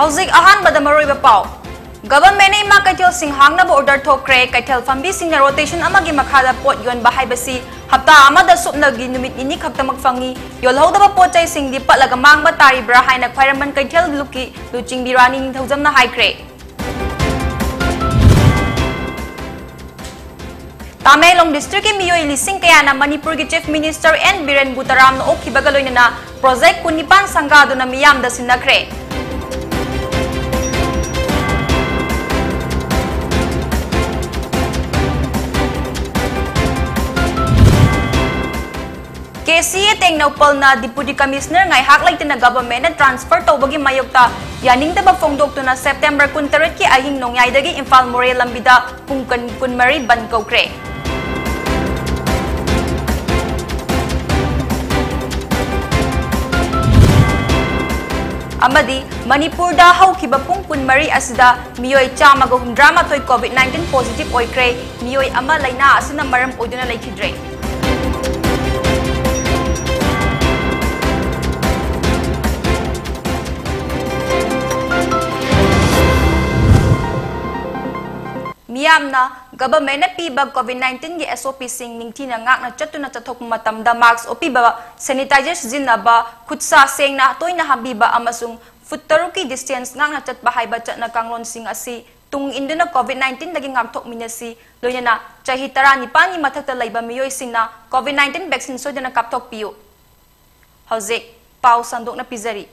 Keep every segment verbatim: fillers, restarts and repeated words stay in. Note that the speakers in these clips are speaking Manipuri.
ꯍꯧꯖꯤꯛ ꯑꯍꯥꯟꯕꯗ ꯃꯔꯨꯑꯣꯏꯕ ꯄꯥꯎ꯫ ꯒꯚꯔꯟꯃꯦꯟꯠꯅ ꯏꯃꯥ ꯀꯩꯊꯦꯜꯁꯤꯡ ꯍꯥꯡꯅꯕ ꯑꯣꯔꯗꯔ ꯊꯣꯛꯈ꯭ꯔꯦ꯫ ꯀꯩꯊꯦꯜ ꯐꯝꯕꯤꯁꯤꯡꯅ ꯔꯣꯇꯦꯁꯟ ꯑꯃꯒꯤ ꯃꯈꯥꯗ ꯄꯣꯠ ꯌꯣꯟꯕ ꯍꯥꯏꯕꯁꯤ ꯍꯞꯇꯥ ꯑꯃꯗ ꯁꯨꯞꯅꯒꯤ ꯅꯨꯃꯤꯠ ꯅꯤꯅꯤ ꯈꯛꯇꯃꯛ ꯐꯪꯏ꯫ ꯌꯣꯜꯍꯧꯗꯕ ꯄꯣꯠ ꯆꯩꯁꯤꯡꯗꯤ ꯄꯠꯂꯒ ꯃꯥꯡꯕ ꯇꯥꯔꯤꯕ꯭ꯔꯥ ꯍꯥꯏꯅ ꯈ꯭ꯋꯥꯏꯔꯝꯕꯟ ꯀꯩꯊꯦꯜ ꯂꯨꯞꯀꯤ ꯂꯨꯆꯤꯡꯕꯤ ꯔꯥꯅꯤ ꯅꯤꯡꯊꯧꯖꯝꯅ ꯍꯥꯏꯈ꯭ꯔꯦ꯫ ꯇꯥꯃꯦꯡꯂꯣꯡ ꯗꯤꯁꯇ꯭ꯔꯤꯛꯀꯤ ꯃꯤꯑꯣꯏ ꯂꯤꯁꯤꯡ ꯀꯌꯥꯅ ꯃꯅꯤꯄꯨꯔꯒꯤ ꯆꯤꯐ ꯃꯤꯅꯤꯁꯇꯔ ꯑꯦꯟ ꯕꯤꯔꯦꯟꯕꯨ ꯇꯔꯥꯝꯅ ꯑꯣꯛꯈꯤꯕꯒ ꯂꯣꯏꯅꯅ ꯄ꯭ꯔꯣꯖꯦꯛ ꯀꯨꯟꯅꯤꯄꯥꯟ ꯁꯪꯒꯥꯗꯨꯅ ꯃꯤꯌꯥꯝꯗ ꯁꯤꯟꯅꯈ꯭ꯔꯦ꯫ ꯀꯦ ꯁꯤ ꯑꯦ ꯇꯦꯡꯅꯧꯄꯜꯅ ꯗꯤꯄꯨꯇꯤ ꯀꯃꯤꯁꯅꯔ ꯉꯥꯏꯍꯥꯛ ꯂꯩꯇꯅ ꯒꯚꯔꯟꯃꯦꯟꯠꯅ ꯇ꯭ꯔꯥꯟꯁꯐꯔ ꯇꯧꯕꯒꯤ ꯃꯥꯌꯣꯛꯇ ꯌꯥꯅꯤꯡꯗꯕ ꯐꯣꯡꯗꯣꯛꯇꯨꯅ ꯁꯦꯞꯇꯦꯝꯕꯔ ꯀꯨꯟꯇꯔꯦꯠꯀꯤ ꯑꯍꯤꯡ ꯅꯣꯡꯌꯥꯏꯗꯒꯤ ꯏꯝꯐꯥꯜ ꯃꯣꯔꯦ ꯂꯝꯕꯤꯗ ꯄꯨꯡ ꯀꯨꯟ, ꯀꯨꯟꯃꯔꯤ ꯕꯟꯗ ꯀꯧꯈ꯭ꯔꯦ꯫ ꯑꯃꯗꯤ ꯃꯅꯤꯄꯨꯔꯗ ꯍꯧꯈꯤꯕ ꯄꯨꯡ ꯀꯨꯟꯃꯔꯤ ꯑꯁꯤꯗ ꯃꯤꯑꯣꯏ ꯆꯥꯝꯃꯒ ꯍꯨꯝꯗ꯭ꯔꯥ ꯃꯥꯊꯣꯏ ꯀꯣꯚꯤꯗ ꯅꯥꯏꯟꯇꯤꯟ ꯄꯣꯖꯤꯇꯤꯚ ꯑꯣꯏꯈ꯭ꯔꯦ꯫ ꯃꯤꯑꯣꯏ ꯑꯃ ꯂꯥꯏꯅꯥ ꯑꯁꯤꯅ ꯃꯔꯝ ꯑꯣꯏꯗꯨꯅ ꯂꯩꯈꯤꯗ꯭ꯔꯦ꯫ ꯃꯤꯌꯥꯝꯅ ꯒꯚꯔꯟꯃꯦꯟꯠꯅ ꯄꯤꯕ ꯀꯣꯚꯤꯗ ꯅꯥꯏꯟꯇꯤꯟꯒꯤ ꯑꯦꯁ ꯑꯣ ꯄꯤꯁꯤꯡ ꯅꯤꯡꯊꯤꯅ ꯉꯥꯛꯅ ꯆꯠꯇꯨꯅ ꯆꯠꯊꯣꯛꯄ ꯃꯇꯝꯗ ꯃꯥꯛꯁ ꯎꯞꯄꯤꯕ, ꯁꯦꯅꯤꯇꯥꯏꯖꯔ ꯁꯤꯖꯤꯟꯅꯕ, ꯈꯨꯠꯁꯥ ꯁꯦꯡꯅ ꯇꯣꯏꯅ ꯍꯥꯝꯕꯤꯕ ꯑꯃꯁꯨꯡ ꯐꯨꯠ ꯇꯔꯨꯛꯀꯤ ꯗꯤꯁꯇꯦꯟꯁ ꯉꯥꯛꯅ ꯆꯠꯄ ꯍꯥꯏꯕ ꯆꯠꯅ ꯀꯥꯡꯂꯣꯟꯁꯤꯡ ꯑꯁꯤ ꯇꯨꯡ ꯏꯟꯗꯨꯅ ꯀꯣꯚꯤꯗ ꯅꯥꯏꯟꯇꯤꯟꯗꯒꯤ ꯉꯥꯛꯊꯣꯛꯃꯤꯟꯅꯁꯤ꯫ ꯂꯣꯏꯅꯅ ꯆꯍꯤ ꯇꯔꯥꯅꯤꯄꯥꯟꯒꯤ ꯃꯊꯛꯇ ꯂꯩꯕ ꯃꯤꯑꯣꯏꯁꯤꯡꯅ ꯀꯣꯚꯤꯗ ꯅꯥꯏꯟꯇꯤꯟ ꯚꯦꯛꯁꯤꯟ ꯁꯣꯏꯗꯅ ꯀꯥꯞꯊꯣꯛꯄꯤꯌꯨ꯫ ꯍꯧꯖꯤꯛ ꯄꯥꯎ ꯁꯟꯗꯣꯛꯅ ꯄꯤꯖꯔꯤ꯫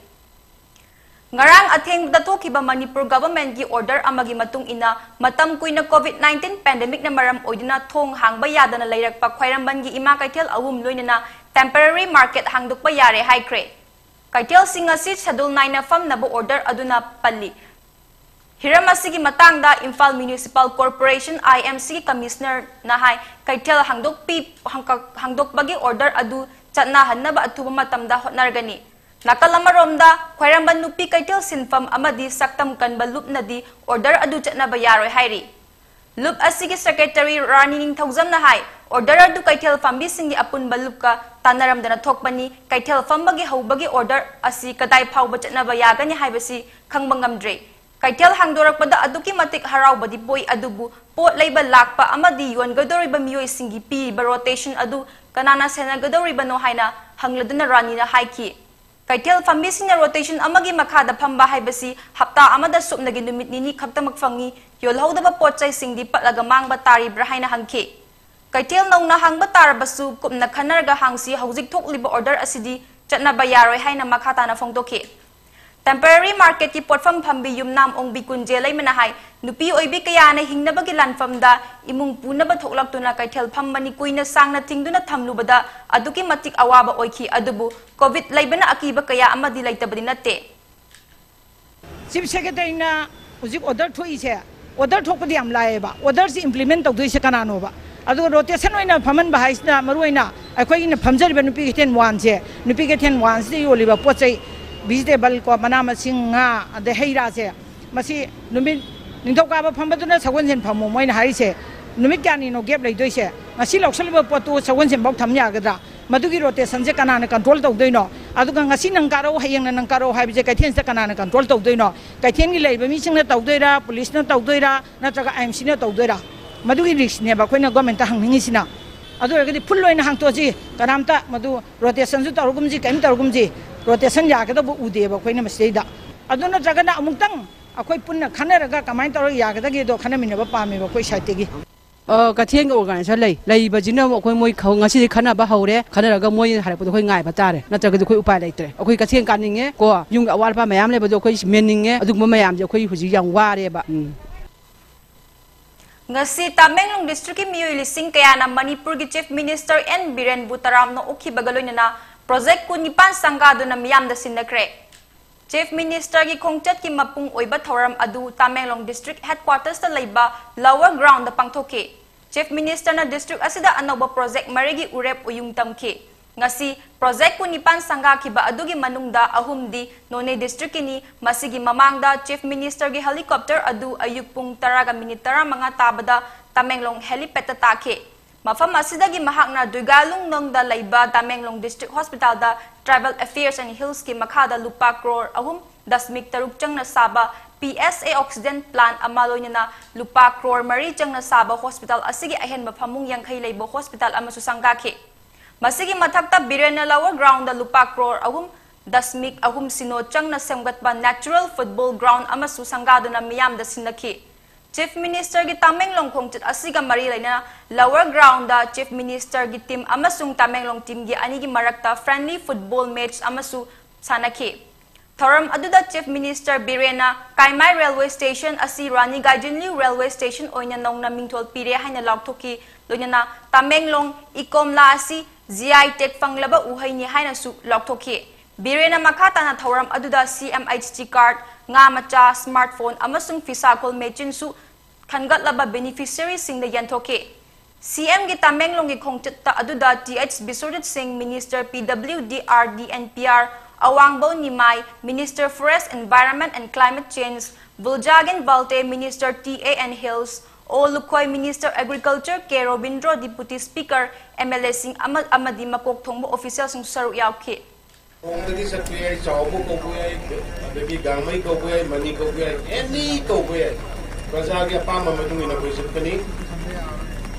ꯉꯔꯥꯡ ꯑꯊꯦꯡꯕꯗ ꯊꯣꯛꯈꯤꯕ ꯃꯅꯤꯄꯨꯔ ꯒꯚꯔꯟꯃꯦꯟꯠꯀꯤ ꯑꯣꯔꯗꯔ ꯑꯃꯒꯤ ꯃꯇꯨꯡ ꯏꯟꯅ, ꯃꯇꯝ ꯀꯨꯏꯅ ꯀꯣꯚꯤꯗ ꯅꯥꯏꯟꯇꯤꯟ ꯄꯦꯟꯗꯦꯃꯤꯛꯅ ꯃꯔꯝ ꯑꯣꯏꯗꯨꯅ ꯊꯣꯡ ꯍꯥꯡꯕ ꯌꯥꯗꯅ ꯂꯩꯔꯛꯄ ꯈ꯭ꯋꯥꯏꯔꯝꯕꯟꯒꯤ ꯏꯃꯥ ꯀꯩꯊꯦꯜ ꯑꯍꯨꯝ, ꯂꯣꯏꯅꯅ ꯇꯦꯝꯄꯔꯔꯤ ꯃꯥꯔꯀꯦꯠ ꯍꯥꯡꯗꯣꯛꯄ ꯌꯥꯔꯦ ꯍꯥꯏꯈ꯭ꯔꯦ꯫ ꯀꯩꯊꯦꯜꯁꯤꯡ ꯑꯁꯤ ꯁꯦꯗꯨꯜ ꯅꯥꯏꯟꯅ ꯐꯝꯅꯕ ꯑꯣꯔꯗꯔ ꯑꯗꯨꯅ ꯄꯜꯂꯤ꯫ ꯍꯤꯔꯝ ꯑꯁꯤꯒꯤ ꯃꯇꯥꯡꯗ ꯏꯝꯐꯥꯜ ꯃ꯭ꯌꯨꯅꯤꯁꯤꯄꯥꯜ ꯀꯣꯔꯄꯣꯔꯦꯁꯟ, ꯑꯥꯏ ꯑꯦꯝ ꯁꯤꯒꯤ ꯀꯃꯤꯁꯅꯔꯅ ꯍꯥꯏ, ꯀꯩꯊꯦꯜ ꯍꯥꯡꯗꯣꯛꯄꯤ-, ꯍꯥꯡꯀ-, ꯍꯥꯡꯗꯣꯛꯄꯒꯤ ꯑꯣꯔꯗꯔ ꯑꯗꯨ ꯆꯠꯅꯍꯟꯅꯕ ꯑꯊꯨꯕ ꯃꯇꯝꯗ ꯍꯣꯠꯅꯔꯒꯅꯤ꯫ ꯅꯥꯀꯜ ꯑꯃꯔꯣꯝꯗ, ꯈ꯭ꯋꯥꯏꯔꯝꯕꯟ ꯅꯨꯄꯤ ꯀꯩꯊꯦꯜ ꯁꯤꯟꯐꯝ ꯑꯃꯗꯤ ꯁꯛꯇꯝ ꯀꯟꯕ ꯂꯨꯞꯅꯗꯤ ꯑꯣꯔꯗꯔ ꯑꯗꯨ ꯆꯠꯅꯕ ꯌꯥꯔꯣꯏ ꯍꯥꯏꯔꯤ꯫ ꯂꯨꯞ ꯑꯁꯤꯒꯤ ꯁꯦꯀ꯭ꯔꯦꯇꯔꯤ ꯔꯥꯅꯤ ꯅꯤꯡꯊꯧꯖꯝꯅ ꯍꯥꯏ, ꯑꯣꯔꯗꯔ ꯑꯗꯨ ꯀꯩꯊꯦꯜ ꯐꯝꯕꯤꯁꯤꯡꯒꯤ ꯑꯄꯨꯟꯕ ꯂꯨꯞꯀ ꯇꯥꯟꯅꯔꯝꯗꯅ ꯊꯣꯛꯄꯅꯤ, ꯀꯩꯊꯦꯜ ꯐꯝꯕꯒꯤ ꯍꯧꯕꯒꯤ ꯑꯣꯔꯗꯔ ꯑꯁꯤ ꯀꯗꯥꯏ ꯐꯥꯎꯕ ꯆꯠꯅꯕ ꯌꯥꯒꯅꯤ ꯍꯥꯏꯕꯁꯤ ꯈꯪꯕ ꯉꯝꯗ꯭ꯔꯦ꯫ ꯀꯩꯊꯦꯜ ꯍꯥꯡꯗꯣꯔꯛꯄꯗ ꯑꯗꯨꯛꯀꯤ ꯃꯇꯤꯛ ꯍꯔꯥꯎꯕꯗꯤ ꯄꯣꯛꯏ, ꯑꯗꯨꯕꯨ ꯄꯣꯠ ꯂꯩꯕ ꯂꯥꯛꯄ ꯑꯃꯗꯤ ꯌꯣꯟꯒꯗꯧꯔꯤꯕ ꯃꯤꯑꯣꯏꯁꯤꯡꯒꯤ ꯄꯤꯔꯤꯕ ꯔꯣꯇꯦꯁꯟ ꯑꯗꯨ ꯀꯅꯥꯅ ꯁꯦꯟꯅꯒꯗꯧꯔꯤꯕꯅꯣ ꯍꯥꯏꯅ ꯍꯪꯂꯗꯨꯅ ꯔꯥꯅꯤꯅ ꯍꯥꯏꯈꯤ꯫ ꯀꯩꯊꯦꯜ ꯐꯝꯕꯤꯁꯤꯡꯅ ꯔꯣꯇꯦꯁꯟ ꯑꯃꯒꯤ ꯃꯈꯥꯗ ꯐꯝꯕ ꯍꯥꯏꯕꯁꯤ ꯍꯞꯇꯥ ꯑꯃꯗ ꯁꯨꯞꯅꯒꯤ ꯅꯨꯃꯤꯠ ꯅꯤꯅꯤ ꯈꯛꯇꯃꯛ ꯐꯪꯏ, ꯌꯣꯜꯍꯧꯗꯕ ꯄꯣꯠ ꯆꯩꯁꯤꯡꯗꯤ ꯄꯠꯂꯒ ꯃꯥꯡꯕ ꯇꯥꯔꯤꯕ꯭ꯔꯥ ꯍꯥꯏꯅ ꯍꯪꯈꯤ꯫ ꯀꯩꯊꯦꯜ ꯅꯧꯅ ꯍꯥꯡꯕ ꯇꯥꯔꯕꯁꯨ ꯀꯨꯞꯅ ꯈꯟꯅꯔꯒ ꯍꯥꯡꯁꯤ, ꯍꯧꯖꯤꯛ ꯊꯣꯛꯂꯤꯕ ꯑꯣꯔꯗꯔ ꯑꯁꯤꯗꯤ ꯆꯠꯅꯕ ꯌꯥꯔꯣꯏ ꯍꯥꯏꯅ ꯃꯈꯥ ꯇꯥꯅ ꯐꯣꯡꯗꯣꯛꯈꯤ꯫ ꯇꯦꯝꯄꯔꯦꯔꯤ ꯃꯥꯔꯀꯦꯠꯀꯤ ꯄꯣꯠꯐꯝ ꯐꯝꯕꯤ ꯌꯨꯝꯅꯥꯝ ꯑꯣꯡꯕꯤ ꯀꯨꯟꯖꯦ ꯂꯩꯃꯅ ꯍꯥꯏ, ꯅꯨꯄꯤ ꯑꯣꯏꯕꯤ ꯀꯌꯥꯅ ꯍꯤꯡꯅꯕꯒꯤ ꯂꯥꯟꯐꯝꯗ ꯏꯃꯨꯡ ꯄꯨꯅꯕ ꯊꯣꯛꯂꯛꯇꯨꯅ ꯀꯩꯊꯦꯜ ꯐꯝꯕꯅꯤ, ꯀꯨꯏꯅ ꯁꯥꯡꯅ ꯊꯤꯡꯗꯨꯅ ꯊꯝꯂꯨꯕꯗ ꯑꯗꯨꯛꯀꯤ ꯃꯇꯤꯛ ꯑꯋꯥꯕ ꯑꯣꯏꯈꯤ, ꯑꯗꯨꯕꯨ ꯀꯣꯚꯤꯗ ꯂꯩꯕꯅ ꯑꯀꯤꯕ ꯀꯌꯥ ꯑꯃꯗꯤ ꯂꯩꯇꯕꯗꯤ ꯅꯠꯇꯦ꯫ ꯆꯤꯐ ꯁꯦꯀ꯭ꯔꯦꯇꯔꯤꯅ ꯍꯧꯖꯤꯛ ꯑꯣꯔꯗꯔ ꯊꯣꯛꯏꯁꯦ, ꯑꯣꯔꯗꯔ ꯊꯣꯛꯄꯗꯤ ꯌꯥꯝ ꯂꯥꯏꯌꯦꯕ, ꯑꯣꯔꯗꯔꯁꯤ ꯏꯝꯄ꯭ꯂꯤꯃꯦꯟ ꯇꯧꯗꯣꯏꯁꯦ ꯀꯅꯥꯅꯣꯕ? ꯑꯗꯨꯒ ꯔꯣꯇꯦꯁꯟ ꯑꯣꯏꯅ ꯐꯝꯍꯟꯕ ꯍꯥꯏꯁꯤꯅ ꯃꯔꯨ ꯑꯣꯏꯅ ꯑꯩꯈꯣꯏꯒꯤꯅ ꯐꯝꯖꯔꯤꯕ ꯅꯨꯄꯤ ꯀꯩꯊꯦꯜ ꯋꯥꯟꯁꯦ, ꯅꯨꯄꯤ ꯀꯩꯊꯦꯜ ꯋꯥꯟꯁꯤꯗ ꯌꯣꯜꯂꯤꯕ ꯄꯣꯠ ꯆꯩ, ꯚꯤꯖꯤꯇꯦꯕꯜ ꯀꯣ, ꯃꯅꯥ ꯃꯁꯤꯡ, ꯉꯥ, ꯑꯗꯩ ꯍꯩ ꯔꯥꯁꯦ, ꯃꯁꯤ ꯅꯨꯃꯤꯠ ꯅꯤꯡꯊꯧꯀꯥꯕ ꯐꯝꯕꯗꯨꯅ ꯁꯒꯣꯜꯁꯦꯟ ꯐꯝꯃꯣ ꯃꯣꯏꯅ ꯍꯥꯏꯔꯤꯁꯦ, ꯅꯨꯃꯤꯠ ꯀꯌꯥꯅꯤꯅꯣ ꯒꯦꯞ ꯂꯩꯗꯣꯏꯁꯦ? ꯉꯁꯤ ꯂꯧꯁꯜꯂꯤꯕ ꯄꯣꯠꯇꯨ ꯁꯒꯣꯜꯁꯦꯟꯐꯥꯎ ꯊꯝ ꯌꯥꯒꯗ꯭ꯔꯥ? ꯃꯗꯨꯒꯤ ꯔꯣꯇꯦꯁꯟꯁꯦ ꯀꯅꯥꯅ ꯀꯟꯇ꯭ꯔꯣꯜ ꯇꯧꯗꯣꯏꯅꯣ? ꯑꯗꯨꯒ ꯉꯁꯤ ꯅꯪ ꯀꯥꯔꯛꯎ, ꯍꯌꯦꯡꯅ ꯅꯪ ꯀꯥꯔꯛꯎ ꯍꯥꯏꯕꯁꯦ ꯀꯩꯊꯦꯜꯁꯤꯗ ꯀꯅꯥꯅ ꯀꯟꯇ꯭ꯔꯣꯜ ꯇꯧꯗꯣꯏꯅꯣ? ꯀꯩꯊꯦꯜꯒꯤ ꯂꯩꯔꯤꯕ ꯃꯤꯁꯤꯡꯅ ꯇꯧꯗꯣꯏꯔꯥ, ꯄꯨꯂꯤꯁꯅ ꯇꯧꯗꯣꯏꯔꯥ, ꯅꯠꯇ꯭ꯔꯒ ꯑꯥꯏ ꯑꯦꯝ ꯁꯤꯅ ꯇꯧꯗꯣꯏꯔꯥ? ꯃꯗꯨꯒꯤ ꯔꯤꯛꯁꯅꯦꯕ ꯑꯩꯈꯣꯏꯅ ꯒꯣꯔꯃꯦꯟꯇ ꯍꯪꯅꯤꯡꯉꯤꯁꯤꯅ꯫ ꯑꯗꯨ ꯑꯣꯏꯔꯒꯗꯤ ꯐꯨꯜ ꯑꯣꯏꯅ ꯍꯥꯡꯇꯣꯛꯑꯁꯤ, ꯀꯅꯥꯝꯇ ꯃꯗꯨ ꯔꯣꯇꯦꯁꯟꯁꯨ ꯇꯧꯔꯒꯨꯝꯁꯤ, ꯀꯔꯤꯝ ꯇꯧꯔꯒꯨꯝꯁꯤ, ꯔꯣꯇꯦꯁꯟ ꯌꯥꯒꯗꯧꯕ ꯎꯗꯦꯕ ꯑꯩꯈꯣꯏꯅ ꯃꯁꯤꯗꯩꯗ꯫ ꯑꯗꯨ ꯅꯠꯇ꯭ꯔꯒꯅ ꯑꯃꯨꯛꯇꯪ ꯑꯩꯈꯣꯏ ꯄꯨꯟꯅ ꯈꯟꯅꯔꯒ ꯀꯃꯥꯏꯅ ꯇꯧꯔꯒ ꯌꯥꯒꯗꯒꯦꯗꯣ ꯈꯟꯅꯃꯤꯟꯅꯕ ꯄꯥꯝꯃꯦꯕ ꯑꯩꯈꯣꯏ ꯁꯥꯏꯠꯇꯒꯤ꯫ ꯑ, ꯀꯩꯊꯦꯜꯒꯤ ꯑꯣꯔꯒꯅꯥꯏꯖꯔ ꯂꯩ꯫ ꯂꯩꯕꯁꯤꯅ ꯑꯩꯈꯣꯏ ꯃꯣꯏ ꯈ-, ꯉꯁꯤꯗꯤ ꯈꯟꯅꯕ ꯍꯧꯔꯦ꯫ ꯈꯟꯅꯔꯒ ꯃꯣꯏ ꯍꯥꯏꯔꯛꯄꯗꯣ ꯑꯩꯈꯣꯏ ꯉꯥꯏꯕ ꯇꯥꯔꯦ꯫ ꯅꯠꯇ꯭ꯔꯒꯗꯤ ꯑꯩꯈꯣꯏ ꯎꯄꯥꯏ ꯂꯩꯇ꯭ꯔꯦ꯫ ꯑꯩꯈꯣꯏ ꯀꯩꯊꯦꯜ ꯀꯥꯅꯤꯡꯉꯦ ꯀꯣ, ꯌꯨꯝꯒꯤ ꯑꯋꯥꯠ ꯑꯄꯥ ꯃꯌꯥꯝ ꯂꯩꯕꯗꯣ ꯑꯩꯈꯣꯏ ꯃꯦꯟꯅꯤꯡꯉꯦ꯫ ꯑꯗꯨꯒꯨꯝꯕ ꯃꯌꯥꯝꯁꯦ ꯑꯩꯈꯣꯏ ꯍꯧꯖꯤꯛ ꯌꯥꯝ ꯋꯥꯔꯦꯕ꯫ ꯎꯝ꯫ ꯉꯁꯤ ꯇꯥꯃꯦꯡꯂꯣꯡ ꯗꯤꯁꯇ꯭ꯔꯤꯛꯀꯤ ꯃꯤꯑꯣꯏ ꯂꯤꯁꯤꯡ ꯀꯌꯥꯅ ꯃꯅꯤꯄꯨꯔꯒꯤ ꯆꯤꯐ ꯃꯤꯅꯤꯁꯇꯔ ꯑꯦꯟ ꯕꯤꯔꯦꯟꯕꯨ ꯇꯔꯥꯝꯅ ꯑꯣꯛꯈꯤꯕꯒ ꯂꯣꯏꯅꯅ ꯄ꯭ꯔꯣꯖꯦꯛ ꯀꯨꯟꯅꯤꯄꯥꯟ ꯁꯪꯒꯥꯗꯨꯅ ꯃꯤꯌꯥꯝꯗ ꯁꯤꯟꯅꯈ꯭ꯔꯦ꯫ ꯆꯤꯐ ꯃꯤꯅꯤꯁꯇꯔꯒꯤ ꯈꯣꯡꯆꯠꯀꯤ ꯃꯄꯨꯡ ꯑꯣꯏꯕ ꯊꯧꯔꯝ ꯑꯗꯨ ꯇꯥꯃꯦꯡꯂꯣꯡ ꯗꯤꯁꯇ꯭ꯔꯤꯛ ꯍꯦꯗꯀ꯭ꯋꯥꯇꯔꯁꯇ ꯂꯩꯕ ꯂꯣꯋꯔ ꯒ꯭ꯔꯥꯎꯟꯗ ꯄꯥꯡꯊꯣꯛꯈꯤ꯫ ꯆꯤꯐ ꯃꯤꯅꯤꯁꯇꯔꯅ ꯗꯤꯁꯇ꯭ꯔꯤꯛ ꯑꯁꯤꯗ ꯑꯅꯧꯕ ꯄ꯭ꯔꯣꯖꯦꯛ ꯃꯔꯤꯒꯤ ꯎꯔꯦꯞ ꯎꯌꯨꯡ ꯇꯝꯈꯤ꯫ ꯉꯁꯤ ꯄ꯭ꯔꯣꯖꯦꯛ ꯀꯨꯟꯅꯤꯄꯥꯟ ꯁꯪꯒꯥꯈꯤꯕ ꯑꯗꯨꯒꯤ ꯃꯅꯨꯡꯗ ꯑꯍꯨꯝꯗꯤ ꯅꯣꯅꯦ ꯗꯤꯁꯇ꯭ꯔꯤꯛꯀꯤꯅꯤ꯫ ꯃꯁꯤꯒꯤ ꯃꯃꯥꯡꯗ ꯆꯤꯐ ꯃꯤꯅꯤꯁꯇꯔꯒꯤ ꯍꯦꯂꯤꯀꯣꯞꯇꯔ ꯑꯗꯨ ꯑꯌꯨꯛ ꯄꯨꯡ ꯇꯔꯥꯒ ꯃꯤꯅꯤꯠ ꯇꯔꯥꯃꯉꯥ ꯇꯥꯕꯗ ꯇꯃꯦꯡꯂꯣꯡ ꯍꯦꯂꯤꯄꯦꯗꯇ ꯇꯥꯈꯤ꯫ ꯃꯐꯝ ꯑꯁꯤꯗꯒꯤ ꯃꯍꯥꯛꯅ ꯗꯨꯏꯒꯥꯂꯨꯡꯅꯣꯡꯗ ꯂꯩꯕ ꯇꯃꯦꯡꯂꯣꯡ ꯗꯤꯁꯇ꯭ꯔꯤꯛ ꯍꯣꯁꯄꯤꯇꯥꯜꯗ ꯇ꯭ꯔꯥꯏꯕꯦꯜ ꯑꯐꯦꯌꯔꯁ ꯑꯦꯟ ꯍꯤꯜꯁꯀꯤ ꯃꯈꯥꯗ ꯂꯨꯄꯥ ꯀ꯭ꯔꯣꯔ ꯑꯍꯨꯝ ꯗꯁꯃꯤꯛ ꯇꯔꯨꯛ ꯆꯪꯅ ꯁꯥꯕ ꯄꯤ ꯑꯦꯁ ꯑꯦ ꯑꯣꯛꯁꯤꯖꯦꯟ ꯄ꯭ꯂꯥꯟ ꯑꯃ, ꯂꯣꯏꯅꯅ ꯂꯨꯄꯥ ꯀ꯭ꯔꯣꯔ ꯃꯔꯤ ꯆꯪꯅ ꯁꯥꯕ ꯍꯣꯁꯄꯤꯇꯥꯜ ꯑꯁꯤꯒꯤ ꯑꯍꯦꯟꯕ ꯐꯃꯨꯡ ꯌꯥꯡꯈꯩ ꯂꯩꯕ ꯍꯣꯁꯄꯤꯇꯥꯜ ꯑꯃꯁꯨ ꯁꯪꯒꯥꯈꯤ꯫ ꯃꯁꯤꯒꯤ ꯃꯊꯛꯇ ꯕꯤꯔꯦꯟꯅ ꯂꯋꯔ ꯒ꯭ꯔꯥꯎꯟꯗ ꯂꯨꯄꯥ ꯀ꯭ꯔꯣꯔ ꯑꯍꯨꯝ ꯗꯁꯃꯤꯛ ꯑꯍꯨꯝ ꯁꯤꯅꯣ ꯆꯪꯅ ꯁꯦꯝꯒꯠꯄ ꯅꯦꯆꯔꯦꯜ ꯐꯨꯠꯕꯣꯜ ꯒ꯭ꯔꯥꯎꯟ ꯑꯃꯁꯨ ꯁꯪꯒꯥꯗꯨꯅ ꯃꯤꯌꯥꯝꯗ ꯁꯤꯟꯅꯈꯤ꯫ ꯆꯤꯐ ꯃꯤꯅꯤꯁꯇꯔꯒꯤ ꯇꯃꯦꯡꯂꯣꯡ ꯈꯣꯡꯆꯠ ꯑꯁꯤꯒ ꯃꯔꯤ ꯂꯩꯅꯅ ꯂꯋꯔ ꯒ꯭ꯔꯥꯎꯟꯗ ꯆꯤꯐ ꯃꯤꯅꯤꯁꯇꯔꯒꯤ ꯇꯤꯝ ꯑꯃꯁꯨꯡ ꯇꯃꯦꯡꯂꯣꯡ ꯇꯤꯝꯒꯤ ꯑꯅꯤꯒꯤ ꯃꯔꯛꯇ ꯐ꯭ꯔꯦꯟꯂꯤ ꯐꯨꯠꯕꯣꯜ ꯃꯦꯆ ꯑꯃꯁꯨ ꯁꯥꯟꯅꯈꯤ꯫ ꯊꯧꯔꯝ ꯑꯗꯨꯗ ꯆꯤꯐ ꯃꯤꯅꯤꯁꯇꯔ ꯕꯤꯔꯦꯟꯅ ꯀꯥꯏꯃꯥꯏ ꯔꯦꯜꯋꯦ ꯁ꯭ꯇꯦꯁꯟ ꯑꯁꯤ ꯔꯥꯅꯤ ꯒꯥꯏꯗꯤꯟꯂ꯭ꯌꯨ ꯔꯦꯜꯋꯦ ꯁ꯭ꯇꯦꯁꯟ ꯑꯣꯏꯅ ꯅꯧꯅ ꯃꯤꯡꯊꯣꯜ ꯄꯤꯔꯦ ꯍꯥꯏꯅ ꯂꯥꯎꯊꯣꯛꯈꯤ꯫ ꯂꯣꯏꯅꯅ ꯇꯃꯦꯡꯂꯣꯡ ꯏ ꯀꯣꯝꯂꯥ ꯑꯁꯤ ꯖꯤ ꯑꯥꯏ ꯇꯦꯒ ꯐꯪꯂꯕ ꯎꯍꯩꯅꯤ ꯍꯥꯏꯅꯁꯨ ꯂꯥꯎꯊꯣꯛꯈꯤ꯫ ꯕꯤꯔꯦꯟꯅ ꯃꯈꯥ ꯇꯥꯅ ꯊꯧꯔꯝ ꯑꯗꯨꯗ ꯁꯤ ꯑꯦꯝ ꯑꯩꯆ ꯇꯤ ꯀꯥꯔꯗ, ꯉꯥ ꯃꯆꯥ, ꯁ꯭ꯃꯥꯔꯠꯐꯣꯟ ꯑꯃꯁꯨꯡ ꯐꯤꯁꯥ ꯀꯣꯜ ꯃꯦꯆꯤꯟꯁꯨ ꯈꯟꯒꯠꯂꯕ ꯕꯦꯅꯤꯐꯤꯁꯔꯤꯁꯤꯡꯗ ꯌꯦꯟꯊꯣꯛꯈꯤ꯫ ꯁꯤ ꯑꯦꯝꯒꯤ ꯇꯃꯦꯡꯂꯣꯡꯒꯤ ꯈꯣꯡꯆꯠꯇ ꯑꯗꯨꯗ T H Biswajit Singh, minister P W D, R D and P R, Awangbow Newmai, minister forest, environment and climate change ꯕꯨꯜꯖꯥꯒꯤꯟ ꯕꯥꯜꯇꯦ, minister T A and hills ꯑꯣ ꯂꯨꯈꯣꯏ, minister agriculture K Robindro, deputy speaker, M L ꯑꯦꯁꯤꯡ ꯑꯃ-, ꯑꯃꯗꯤ ꯃꯀꯣꯛ ꯊꯣꯡꯕ ꯑꯣꯐꯤꯁꯤꯌꯦꯜꯁꯤꯡ ꯁꯔꯨꯛ ꯌꯥꯎꯈꯤ꯫ ꯈꯣꯡꯗꯒꯤ ꯆꯠꯄ ꯌꯥꯏ, ꯆꯥꯎꯕ ꯀꯧꯕ ꯌꯥꯏ, ꯑꯗꯒꯤ ꯒꯥꯡꯃꯩ ꯀꯧꯕ ꯌꯥꯏ, ꯃꯅꯤ ꯀꯧꯕ ꯌꯥꯏ, ꯑꯦꯅꯤ ꯀꯧꯕ ꯌꯥꯏ꯫ ꯄ꯭ꯔꯖꯥꯒꯤ ꯑꯄꯥꯝꯕ ꯃꯇꯨꯡ ꯏꯟꯅ ꯑꯩꯈꯣꯏ ꯆꯠꯀꯅꯤ꯫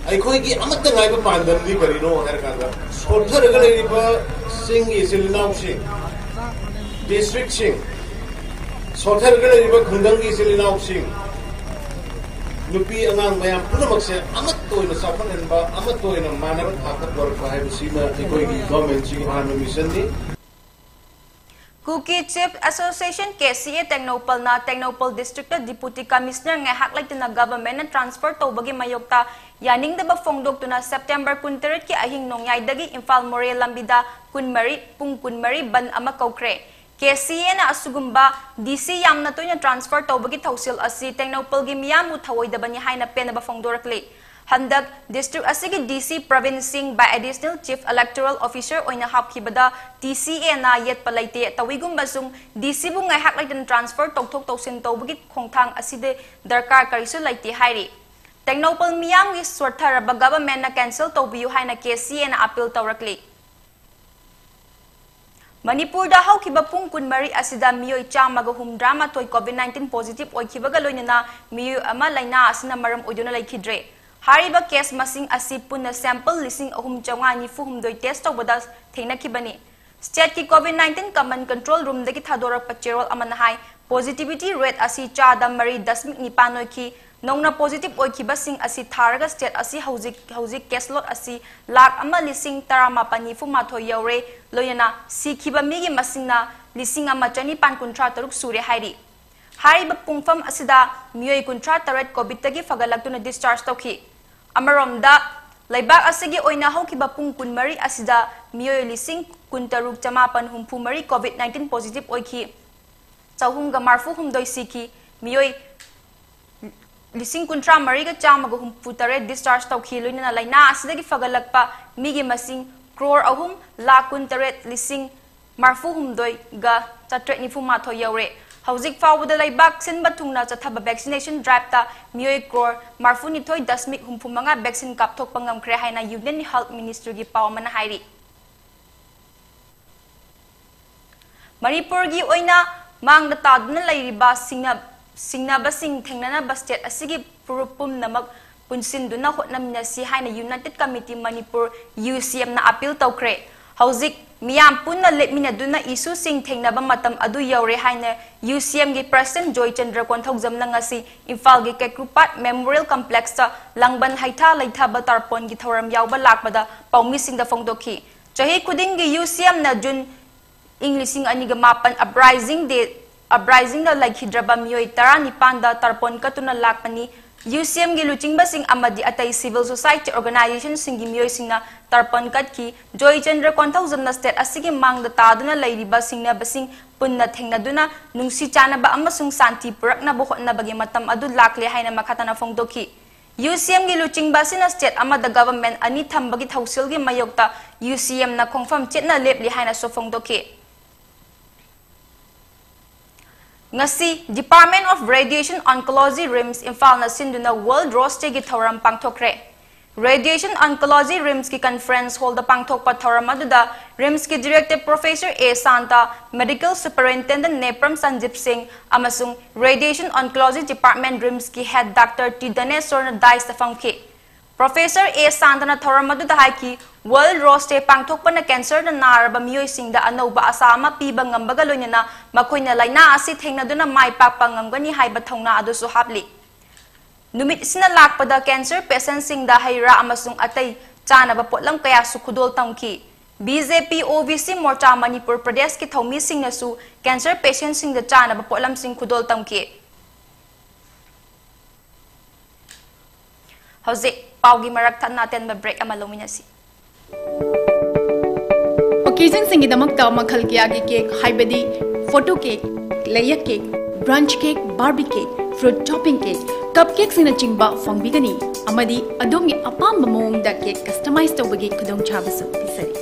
ꯑꯩꯈꯣꯏꯒꯤ ꯑꯃꯠꯇ ꯉꯥꯏꯕ ꯄꯥꯟꯗꯝꯗꯤ ꯀꯔꯤꯅꯣ ꯍꯥꯏꯔꯀꯥꯟꯗ, ꯁꯣꯠꯊꯔꯒ ꯂꯩꯔꯤꯕ ꯆꯤꯡꯒꯤ ꯏꯆꯤꯜ ꯏꯅꯥꯎꯁꯤꯡ, ꯗꯤꯁꯇ꯭ꯔꯤꯛꯁꯤꯡ, ꯁꯣꯠꯊꯔꯒ ꯂꯩꯔꯤꯕ ꯈꯨꯡꯒꯪꯒꯤ ꯏꯆꯤꯜ ꯏꯅꯥꯎꯁꯤꯡ, ꯅꯨꯄꯤ ꯑꯉꯥꯡ ꯃꯌꯥꯝ ꯄꯨꯝꯅꯃꯛꯁꯦ ꯑꯃꯠꯇ ꯑꯣꯏꯅ ꯆꯥꯎꯈꯠꯍꯟꯕ, ꯑꯃꯠꯇ ꯑꯣꯏꯅ ꯃꯥꯟꯅꯕ ꯊꯥꯛꯇ ꯄꯨꯔꯛꯄ ꯍꯥꯏꯕꯁꯤꯃ ꯑꯩꯈꯣꯏꯒꯤ ꯒꯚꯔꯟꯃꯦꯟꯠꯁꯤꯒꯤ ꯑꯍꯥꯟꯕ ꯃꯤꯁꯟꯅꯤ꯫ ꯀꯨꯀꯤ ꯆꯤꯐ ꯑꯦꯁꯣꯁꯤꯌꯦꯁꯟ, ꯀꯦ ꯁꯤ ꯑꯦ, ꯇꯦꯡꯅꯧꯄꯜꯅ ꯇꯦꯡꯅꯧꯄꯜ ꯗꯤꯁꯇ꯭ꯔꯤꯛꯇ ꯗꯤꯄꯨꯇꯤ ꯀꯃꯤꯁꯅꯔ ꯉꯥꯏꯍꯥꯛ ꯂꯩꯇꯅ ꯒꯚꯔꯟꯃꯦꯟꯠꯅ ꯇ꯭ꯔꯥꯟꯁꯐꯔ ꯇꯧꯕꯒꯤ ꯃꯥꯌꯣꯛꯇ ꯌꯥꯅꯤꯡꯗꯕ ꯐꯣꯡꯗꯣꯛꯇꯨꯅ ꯁꯦꯞꯇꯦꯝꯕꯔ ꯀꯨꯟꯇꯔꯦꯠꯀꯤ ꯑꯍꯤꯡ ꯅꯣꯡꯌꯥꯏꯗꯒꯤ ꯏꯝꯐꯥꯜ ꯃꯣꯔꯦ ꯂꯝꯕꯤꯗ ꯀꯨꯟꯃꯔꯤ, ꯄꯨꯡ ꯀꯨꯟꯃꯔꯤ ꯕꯟꯗ ꯑꯃ ꯀꯧꯈ꯭ꯔꯦ꯫ ꯀꯦ ꯁꯤ ꯑꯦꯅ ꯑꯁꯤꯒꯨꯝꯕ ꯗꯤ ꯁꯤ ꯌꯥꯝꯅ ꯇꯣꯏꯅ ꯇ꯭ꯔꯥꯟꯁꯐꯔ ꯇꯧꯕꯒꯤ ꯊꯧꯁꯤꯜ ꯑꯁꯤ ꯇꯦꯡꯅꯧꯄꯜꯒꯤ ꯃꯤꯌꯥꯝꯕꯨ ꯊꯧꯑꯣꯏꯗꯕꯅꯤ ꯍꯥꯏꯅ ꯄꯦꯟꯗꯕ ꯐꯣꯡꯗꯣꯔꯛꯂꯤ꯫ ꯍꯟꯗꯛ district ꯑꯁꯤꯒꯤ D C Pravin Singh by Additional Chief Electoral Officer ꯑꯣꯏꯅ ꯍꯥꯞꯈꯤꯕꯗ T C A ꯅ ꯌꯦꯠꯄ ꯂꯩꯇꯦ꯫ ꯇꯧꯏꯒꯨꯝꯕꯁꯨꯡ D C ꯕꯨ ꯉꯥꯏꯍꯥꯛ ꯂꯩꯇꯅ transfer ꯇꯧꯊꯣꯛ ꯇꯧꯁꯤꯟ ꯇꯧꯕꯒꯤ ꯈꯣꯡꯊꯥꯡ ꯑꯁꯤꯗꯤ ꯗꯔꯀꯥꯔ ꯀꯔꯤꯁꯨ ꯂꯩꯇꯦ ꯍꯥꯏꯔꯤ꯫ ꯇꯦꯡꯅꯧꯄꯜ ꯃꯤꯌꯥꯝꯒꯤ ꯁꯣꯠꯊꯔꯕ government ꯅ cancel ꯇꯧꯕꯤꯌꯨ ꯍꯥꯏꯅ K C A ꯅ appeal ꯇꯧꯔꯛꯂꯤ꯫ ꯃꯅꯤꯄꯨꯔꯗ ꯍꯧꯈꯤꯕ ꯄꯨꯡ ꯀꯨꯟꯃꯔꯤ ꯑꯁꯤꯗ ꯃꯤꯑꯣꯏ ꯆꯥꯝꯃꯒ ꯍꯨꯝꯗ꯭ꯔꯥ ꯃꯥꯊꯣꯏ COVID nineteen positive ꯑꯣꯏꯈꯤꯕꯒ ꯂꯣꯏꯅꯅ ꯃꯤꯑꯣꯏ ꯑꯃ ꯂꯥꯏꯅꯥ ꯑꯁꯤꯅ ꯃꯔꯝ ꯑꯣꯏꯗꯨꯅ ꯂꯩꯈꯤꯗ꯭ꯔꯦ꯫ ꯍꯥꯏꯔꯤꯕ case ꯃꯁꯤꯡ ꯑꯁꯤ ꯄꯨꯟꯅ sample ꯂꯤꯁꯤꯡ ꯑꯍꯨꯝ ꯆꯥꯝꯃꯉꯥ ꯅꯤꯐꯨ ꯍꯨꯝꯗꯣꯏ test ꯇꯧꯕꯗ ꯊꯦꯡꯅꯈꯤꯕꯅꯤ꯫ State ꯀꯤ COVID nineteen command control room ꯗꯒꯤ ꯊꯥꯗꯣꯔꯛꯄ ꯆꯦꯔꯣꯜ ꯑꯃꯅ ꯍꯥꯏ, positivity rate ꯑꯁꯤ ꯆꯥꯗ ꯃꯔꯤ ꯗꯁꯃꯤꯛ ꯅꯤꯄꯥꯟ ꯑꯣꯏꯈꯤ꯫ ꯅꯧꯅ positive ꯑꯣꯏꯈꯤꯕꯁꯤꯡ ꯑꯁꯤ ꯊꯥꯔꯒ state ꯑꯁꯤ ꯍꯧꯖꯤꯛ, ꯍꯧꯖꯤꯛ case load ꯑꯁꯤ ꯂꯥꯈ ꯑꯃ ꯂꯤꯁꯤꯡ ꯇꯔꯥꯃꯥꯄꯟ ꯅꯤꯐꯨ ꯃꯥꯊꯣꯏ ꯌꯧꯔꯦ꯫ ꯂꯣꯏꯅꯅ ꯁꯤꯈꯤꯕ ꯃꯤꯒꯤ ꯃꯁꯤꯡꯅ ꯂꯤꯁꯤꯡ ꯑꯃ ꯆꯅꯤꯄꯥꯟ ꯀꯨꯟꯊ꯭ꯔꯥ ꯇꯔꯨꯛ ꯁꯨꯔꯦ ꯍꯥꯏꯔꯤ꯫ ꯍꯥꯏꯔꯤꯕ ꯄꯨꯡꯐꯝ ꯑꯁꯤꯗ ꯃꯤꯑꯣꯏ ꯀꯨꯟꯊ꯭ꯔꯥ ꯇꯔꯦꯠ COVID ꯇꯒꯤ ꯐꯒꯠꯂꯛꯇꯨꯅ discharge ꯇꯧꯈꯤ꯫ ꯑꯃꯔꯣꯝꯗ, ꯂꯩꯕꯥꯛ ꯑꯁꯤꯒꯤ ꯑꯣꯏꯅ ꯍꯧꯈꯤꯕ ꯄꯨꯡ ꯀꯨꯟꯃꯔꯤ ꯑꯁꯤꯗ ꯃꯤꯑꯣꯏ ꯂꯤꯁꯤꯡ ꯀꯨꯟꯇꯔꯨꯛ ꯆꯃꯥꯄꯟ ꯍꯨꯝꯐꯨ ꯃꯔꯤ COVID nineteen positive ꯑꯣꯏꯈꯤ꯫ ꯆꯍꯨꯝꯒ ꯃꯔꯤꯐꯨ ꯍꯨꯝꯗꯣꯏ ꯁꯤꯈꯤ꯫ ꯃꯤꯑꯣꯏ ꯂꯤꯁꯤꯡ ꯀꯨꯟꯊ꯭ꯔꯥ ꯃꯔꯤꯒ ꯆꯥꯝꯃꯒ ꯍꯨꯝꯐꯨ ꯇꯔꯦꯠ discharge ꯇꯧꯈꯤ꯫ ꯂꯣꯏꯅꯅ ꯂꯥꯏꯅꯥ ꯑꯁꯤꯗꯒꯤ ꯐꯒꯠꯂꯛꯄ ꯃꯤꯒꯤ ꯃꯁꯤꯡ ꯀ꯭ꯔꯣꯔ ꯑꯍꯨꯝ ꯂꯥꯈ ꯀꯨꯟꯇꯔꯦꯠ ꯂꯤꯁꯤꯡ ꯃꯔꯤꯐꯨ ꯍꯨꯝꯗꯣꯏꯒ ꯆꯥꯇ꯭ꯔꯦꯠ ꯅꯤꯐꯨ ꯃꯥꯊꯣꯏ ꯌꯧꯔꯦ꯫ ꯍꯧꯖꯤꯛ ꯐꯥꯎꯕꯗ ꯂꯩꯕꯥꯛ ꯁꯤꯟꯕ ꯊꯨꯡꯅ ꯆꯠꯊꯕ vaccination drive ꯇ ꯃꯤꯑꯣꯏ ꯀ꯭ꯔꯣꯔ ꯃꯔꯤꯐꯨꯅꯤꯊꯣꯏ ꯗꯁꯃꯤꯛ ꯍꯨꯝꯐꯨ ꯃꯉꯥ vaccine ꯀꯥꯞꯊꯣꯛꯄ ꯉꯝꯈ꯭ꯔꯦ ꯍꯥꯏꯅ Union Health Ministry ꯒꯤ ꯄꯥꯎ ꯑꯃꯅ ꯍꯥꯏꯔꯤ꯫ ꯃꯅꯤꯄꯨꯔꯒꯤ ꯑꯣꯏꯅ ꯃꯥꯡꯗ ꯇꯥꯗꯨꯅ ꯂꯩꯔꯤꯕ ꯁꯤꯡꯅ-, ꯁꯤꯡꯅꯕꯁꯤꯡ ꯊꯦꯡꯅꯅꯕ state ꯑꯁꯤꯒꯤ ꯐꯨꯔꯨꯞ ꯄꯨꯝꯅꯃꯛ ꯄꯨꯟꯁꯤꯟꯗꯨꯅ ꯍꯣꯠꯅꯃꯤꯟꯅꯁꯤ ꯍꯥꯏꯅ United Committee Manipur, U C M ꯅ appeal ꯇꯧꯈ꯭ꯔꯦ꯫ ꯍꯧꯖꯤꯛ ꯃꯤꯌꯥꯝ ꯄꯨꯟꯅ ꯂꯦꯞꯃꯤꯟꯅꯗꯨꯅ issue ꯁꯤꯡ ꯊꯦꯡꯅꯕ ꯃꯇꯝ ꯑꯗꯨ ꯌꯧꯔꯦ ꯍꯥꯏꯅ U C M ꯒꯤ President ꯖꯣꯏꯆꯟꯗ꯭ꯔ ꯀꯣꯟꯊꯧꯖꯝꯅ ꯉꯁꯤ ꯏꯝꯐꯥꯜꯒꯤ ꯀꯦꯀ꯭ꯔꯨꯄꯥꯠ Memorial Complex ꯇ ꯂꯥꯡꯕꯟ ꯍꯩꯊꯥ ꯂꯩꯊꯕ ꯇꯔꯄꯣꯟꯒꯤ ꯊꯧꯔꯝ ꯌꯥꯎꯕ ꯂꯥꯛꯄꯗ ꯄꯥꯎꯃꯤꯁꯤꯡꯗ ꯐꯣꯡꯗꯣꯛꯈꯤ꯫ ꯆꯍꯤ ꯈꯨꯗꯤꯡꯒꯤ U C M ꯅ June ꯏꯪ ꯂꯤꯁꯤꯡ ꯑꯅꯤꯒ ꯃꯥꯄꯟ Uprising Day, Uprising ꯗ ꯂꯩꯈꯤꯗ꯭ꯔꯕ ꯃꯤꯑꯣꯏ ꯇꯔꯥꯅꯤꯄꯥꯟꯗ ꯇꯔꯄꯣꯟ ꯀꯠꯇꯨꯅ ꯂꯥꯛꯄꯅꯤ꯫ U C M ꯒꯤ ꯂꯨꯆꯤꯡꯕꯁꯤꯡ ꯑꯃꯗꯤ ꯑꯇꯩ civil society organization ꯁꯤꯡꯒꯤ ꯃꯤꯑꯣꯏꯁꯤꯡꯅ ꯇꯔꯄꯣꯟ ꯀꯠꯈꯤ꯫ ꯖꯣꯏꯆꯟꯗ꯭ꯔ ꯀꯣꯟꯊꯧꯖꯝꯅ state ꯑꯁꯤꯒꯤ ꯃꯥꯡꯗ ꯇꯥꯗꯨꯅ ꯂꯩꯔꯤꯕ ꯁꯤꯡꯅꯕꯁꯤꯡ ꯄꯨꯟꯅ ꯊꯦꯡꯅꯗꯨꯅ ꯅꯨꯡꯁꯤ ꯆꯥꯟꯅꯕ ꯑꯃꯁꯨꯡ ꯁꯥꯟꯇꯤ ꯄꯨꯔꯛꯅꯕ ꯍꯣꯠꯅꯕꯒꯤ ꯃꯇꯝ ꯑꯗꯨ ꯂꯥꯛꯂꯦ ꯍꯥꯏꯅ ꯃꯈꯥ ꯇꯥꯅ ꯐꯣꯡꯗꯣꯛꯈꯤ꯫ UCMꯒꯤ ꯂꯨꯆꯤꯡꯕ ꯑꯁꯤꯅ state ꯑꯃꯗ government ꯑꯅꯤ ꯊꯝꯕꯒꯤ ꯊꯧꯁꯤꯜꯒꯤ ꯃꯥꯌꯣꯛꯇ UCMꯅ ꯈꯣꯡꯐꯝ ꯆꯦꯠꯅ ꯂꯦꯞꯂꯤ ꯍꯥꯏꯅꯁꯨ ꯐꯣꯡꯗꯣꯛꯈꯤ꯫ ꯉꯁꯤ Department of Radiation Oncology, RIMS ꯏꯝꯐꯥꯜꯅ ꯁꯤꯟꯗꯨꯅ World Rose Dayꯒꯤ ꯊꯧꯔꯝ ꯄꯥꯡꯊꯣꯛꯈ꯭ꯔꯦ꯫ Radiation Oncology, RIMSꯀꯤ conference hallꯗ ꯄꯥꯡꯊꯣꯛꯄ ꯊꯧꯔꯝ ꯑꯗꯨꯗ RIMSꯀꯤ director professor A Santa, medical superintendent Nepram ꯁꯟꯖꯤꯞ ꯁꯤꯡ ꯑꯃꯁꯨꯡ Radiation Oncology Department, RIMSꯀꯤ head doctor T ꯙꯅꯦꯁ꯭ꯋꯔꯅ dais ꯐꯝꯈꯤ꯫ Professor A ꯁꯥꯟꯇꯅ ꯊꯧꯔꯝ ꯑꯗꯨꯗ ꯍꯥꯏꯈꯤ, World Rose Day ꯄꯥꯡꯊꯣꯛꯄꯅ cancerꯗ ꯅꯥꯔꯕ ꯃꯤꯑꯣꯏꯁꯤꯡꯗ ꯑꯅꯧꯕ ꯑꯥꯁꯥ ꯑꯃ ꯄꯤꯕ ꯉꯝꯕꯒ ꯂꯣꯏꯅꯅ ꯃꯈꯣꯏꯅ ꯂꯥꯏꯅꯥ ꯑꯁꯤ ꯊꯦꯡꯅꯗꯨꯅ ꯃꯥꯏ ꯄꯥꯛꯄ ꯉꯝꯒꯅꯤ ꯍꯥꯏꯕ ꯊꯧꯅꯥ ꯑꯗꯨꯁꯨ ꯍꯥꯞꯂꯤ꯫ ꯅꯨꯃꯤꯠꯁꯤꯅ ꯂꯥꯛꯄꯗ cancer patientꯁꯤꯡꯗ ꯍꯩ ꯔꯥ ꯑꯃꯁꯨꯡ ꯑꯇꯩ ꯆꯥꯅꯕ ꯄꯣꯠꯂꯝ ꯀꯌꯥꯁꯨ ꯈꯨꯗꯣꯜ ꯇꯝꯈꯤ꯫ BJP OBC Morcha Manipur Pradeshꯀꯤ ꯊꯧꯃꯤꯁꯤꯡꯅꯁꯨ cancer patientꯁꯤꯡꯗ ꯆꯥꯅꯕ ꯄꯣꯠꯂꯝꯁꯤꯡ ꯈꯨꯗꯣꯜ ꯇꯝꯈꯤ꯫ ꯍꯧꯖꯤꯛ ꯄꯥꯎꯒꯤ ꯃꯔꯛ ꯊꯠꯅ ꯑꯇꯦꯟꯕ break ꯑꯃ ꯂꯧꯃꯤꯟꯅꯁꯤ꯫ Occasionꯁꯤꯡꯒꯤꯗꯃꯛꯇ ꯃꯈꯜ ꯀꯌꯥꯒꯤ cake, ꯍꯥꯏꯕꯗꯤ photo cake, layer cake, brunch cake, Barbie cake, fruit topping cake, cupcakeꯁꯤꯡꯅꯆꯤꯡꯕ ꯐꯪꯕꯤꯒꯅꯤ, ꯑꯃꯗꯤ ꯑꯗꯣꯝꯒꯤ ꯑꯄꯥꯝꯕ ꯃꯑꯣꯡꯗ cake customize ꯇꯧꯕꯒꯤ ꯈꯨꯗꯣꯡꯆꯥꯕꯁꯨ ꯄꯤꯖꯔꯤ꯫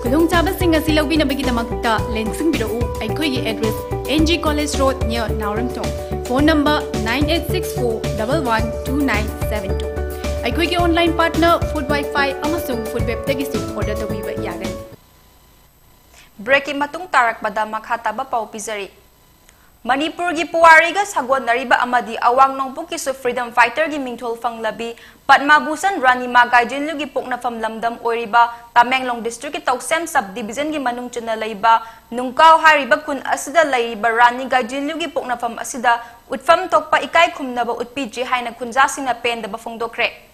ꯈꯨꯗꯣꯡꯆꯥꯕꯁꯤꯡ ꯑꯁꯤ ꯂꯧꯕꯤꯅꯕꯒꯤꯗꯃꯛꯇ ꯂꯦꯡꯁꯤꯟꯕꯤꯔꯛꯎ꯫ ꯑꯩꯈꯣꯏꯒꯤ address, NG College Road, near ꯅꯥꯎꯔꯦꯝꯊꯣꯡ꯫ Phone number, nine eight six four double one two nine seven two꯫ ꯑꯩꯈꯣꯏꯒꯤ online partner Food Wi-Fi ꯑꯃꯁꯨꯡ Food Webꯇꯒꯤꯁꯨ order ꯇꯧꯕꯤꯕ ꯌꯥꯒꯅꯤ꯫ Breakꯀꯤ ꯃꯇꯨꯡ ꯇꯥꯔꯛꯄꯗ ꯃꯈꯥ ꯇꯥꯕ ꯄꯥꯎ ꯄꯤꯖꯔꯤ꯫ ꯃꯅꯤꯄꯨꯔꯒꯤ ꯄꯨꯋꯥꯔꯤꯒ ꯁꯥꯒꯣꯟꯅꯔꯤꯕ ꯑꯃꯗꯤ ꯑꯋꯥꯡ ꯅꯣꯡꯄꯣꯛꯀꯤꯁꯨ freedom fighterꯒꯤ ꯃꯤꯡꯊꯣꯜ ꯐꯪꯂꯕꯤ ꯄꯗꯃ ꯚꯨꯁꯟ ꯔꯥꯅꯤ ꯃꯥ ꯒꯥꯏꯗꯤꯟꯂꯤꯌꯨꯒꯤ ꯄꯣꯛꯅꯐꯝ ꯂꯝꯗꯝ ꯑꯣꯏꯔꯤꯕ ꯇꯃꯦꯡꯂꯣꯡ districtꯀꯤ ꯇꯧꯁꯦꯝ subdivisionꯒꯤ ꯃꯅꯨꯡ ꯆꯟꯅ ꯂꯩꯕ ꯅꯨꯡꯀꯥꯎ ꯍꯥꯏꯔꯤꯕ ꯈꯨꯟ ꯑꯁꯤꯗ ꯂꯩꯔꯤꯕ ꯔꯥꯅꯤ ꯒꯥꯏꯗꯤꯟꯂꯤꯌꯨꯒꯤ ꯄꯣꯛꯅꯐꯝ ꯑꯁꯤꯗ ꯎꯠꯐꯝ ꯊꯣꯛꯄ ꯏꯀꯥꯏ ꯈꯨꯝꯅꯕ ꯎꯠꯄꯤꯗ꯭ꯔꯤ ꯍꯥꯏꯅ ꯈꯨꯟꯖꯥꯁꯤꯡꯅ ꯄꯦꯟꯗꯕ ꯐꯣꯡꯗꯣꯛꯈ꯭ꯔꯦ꯫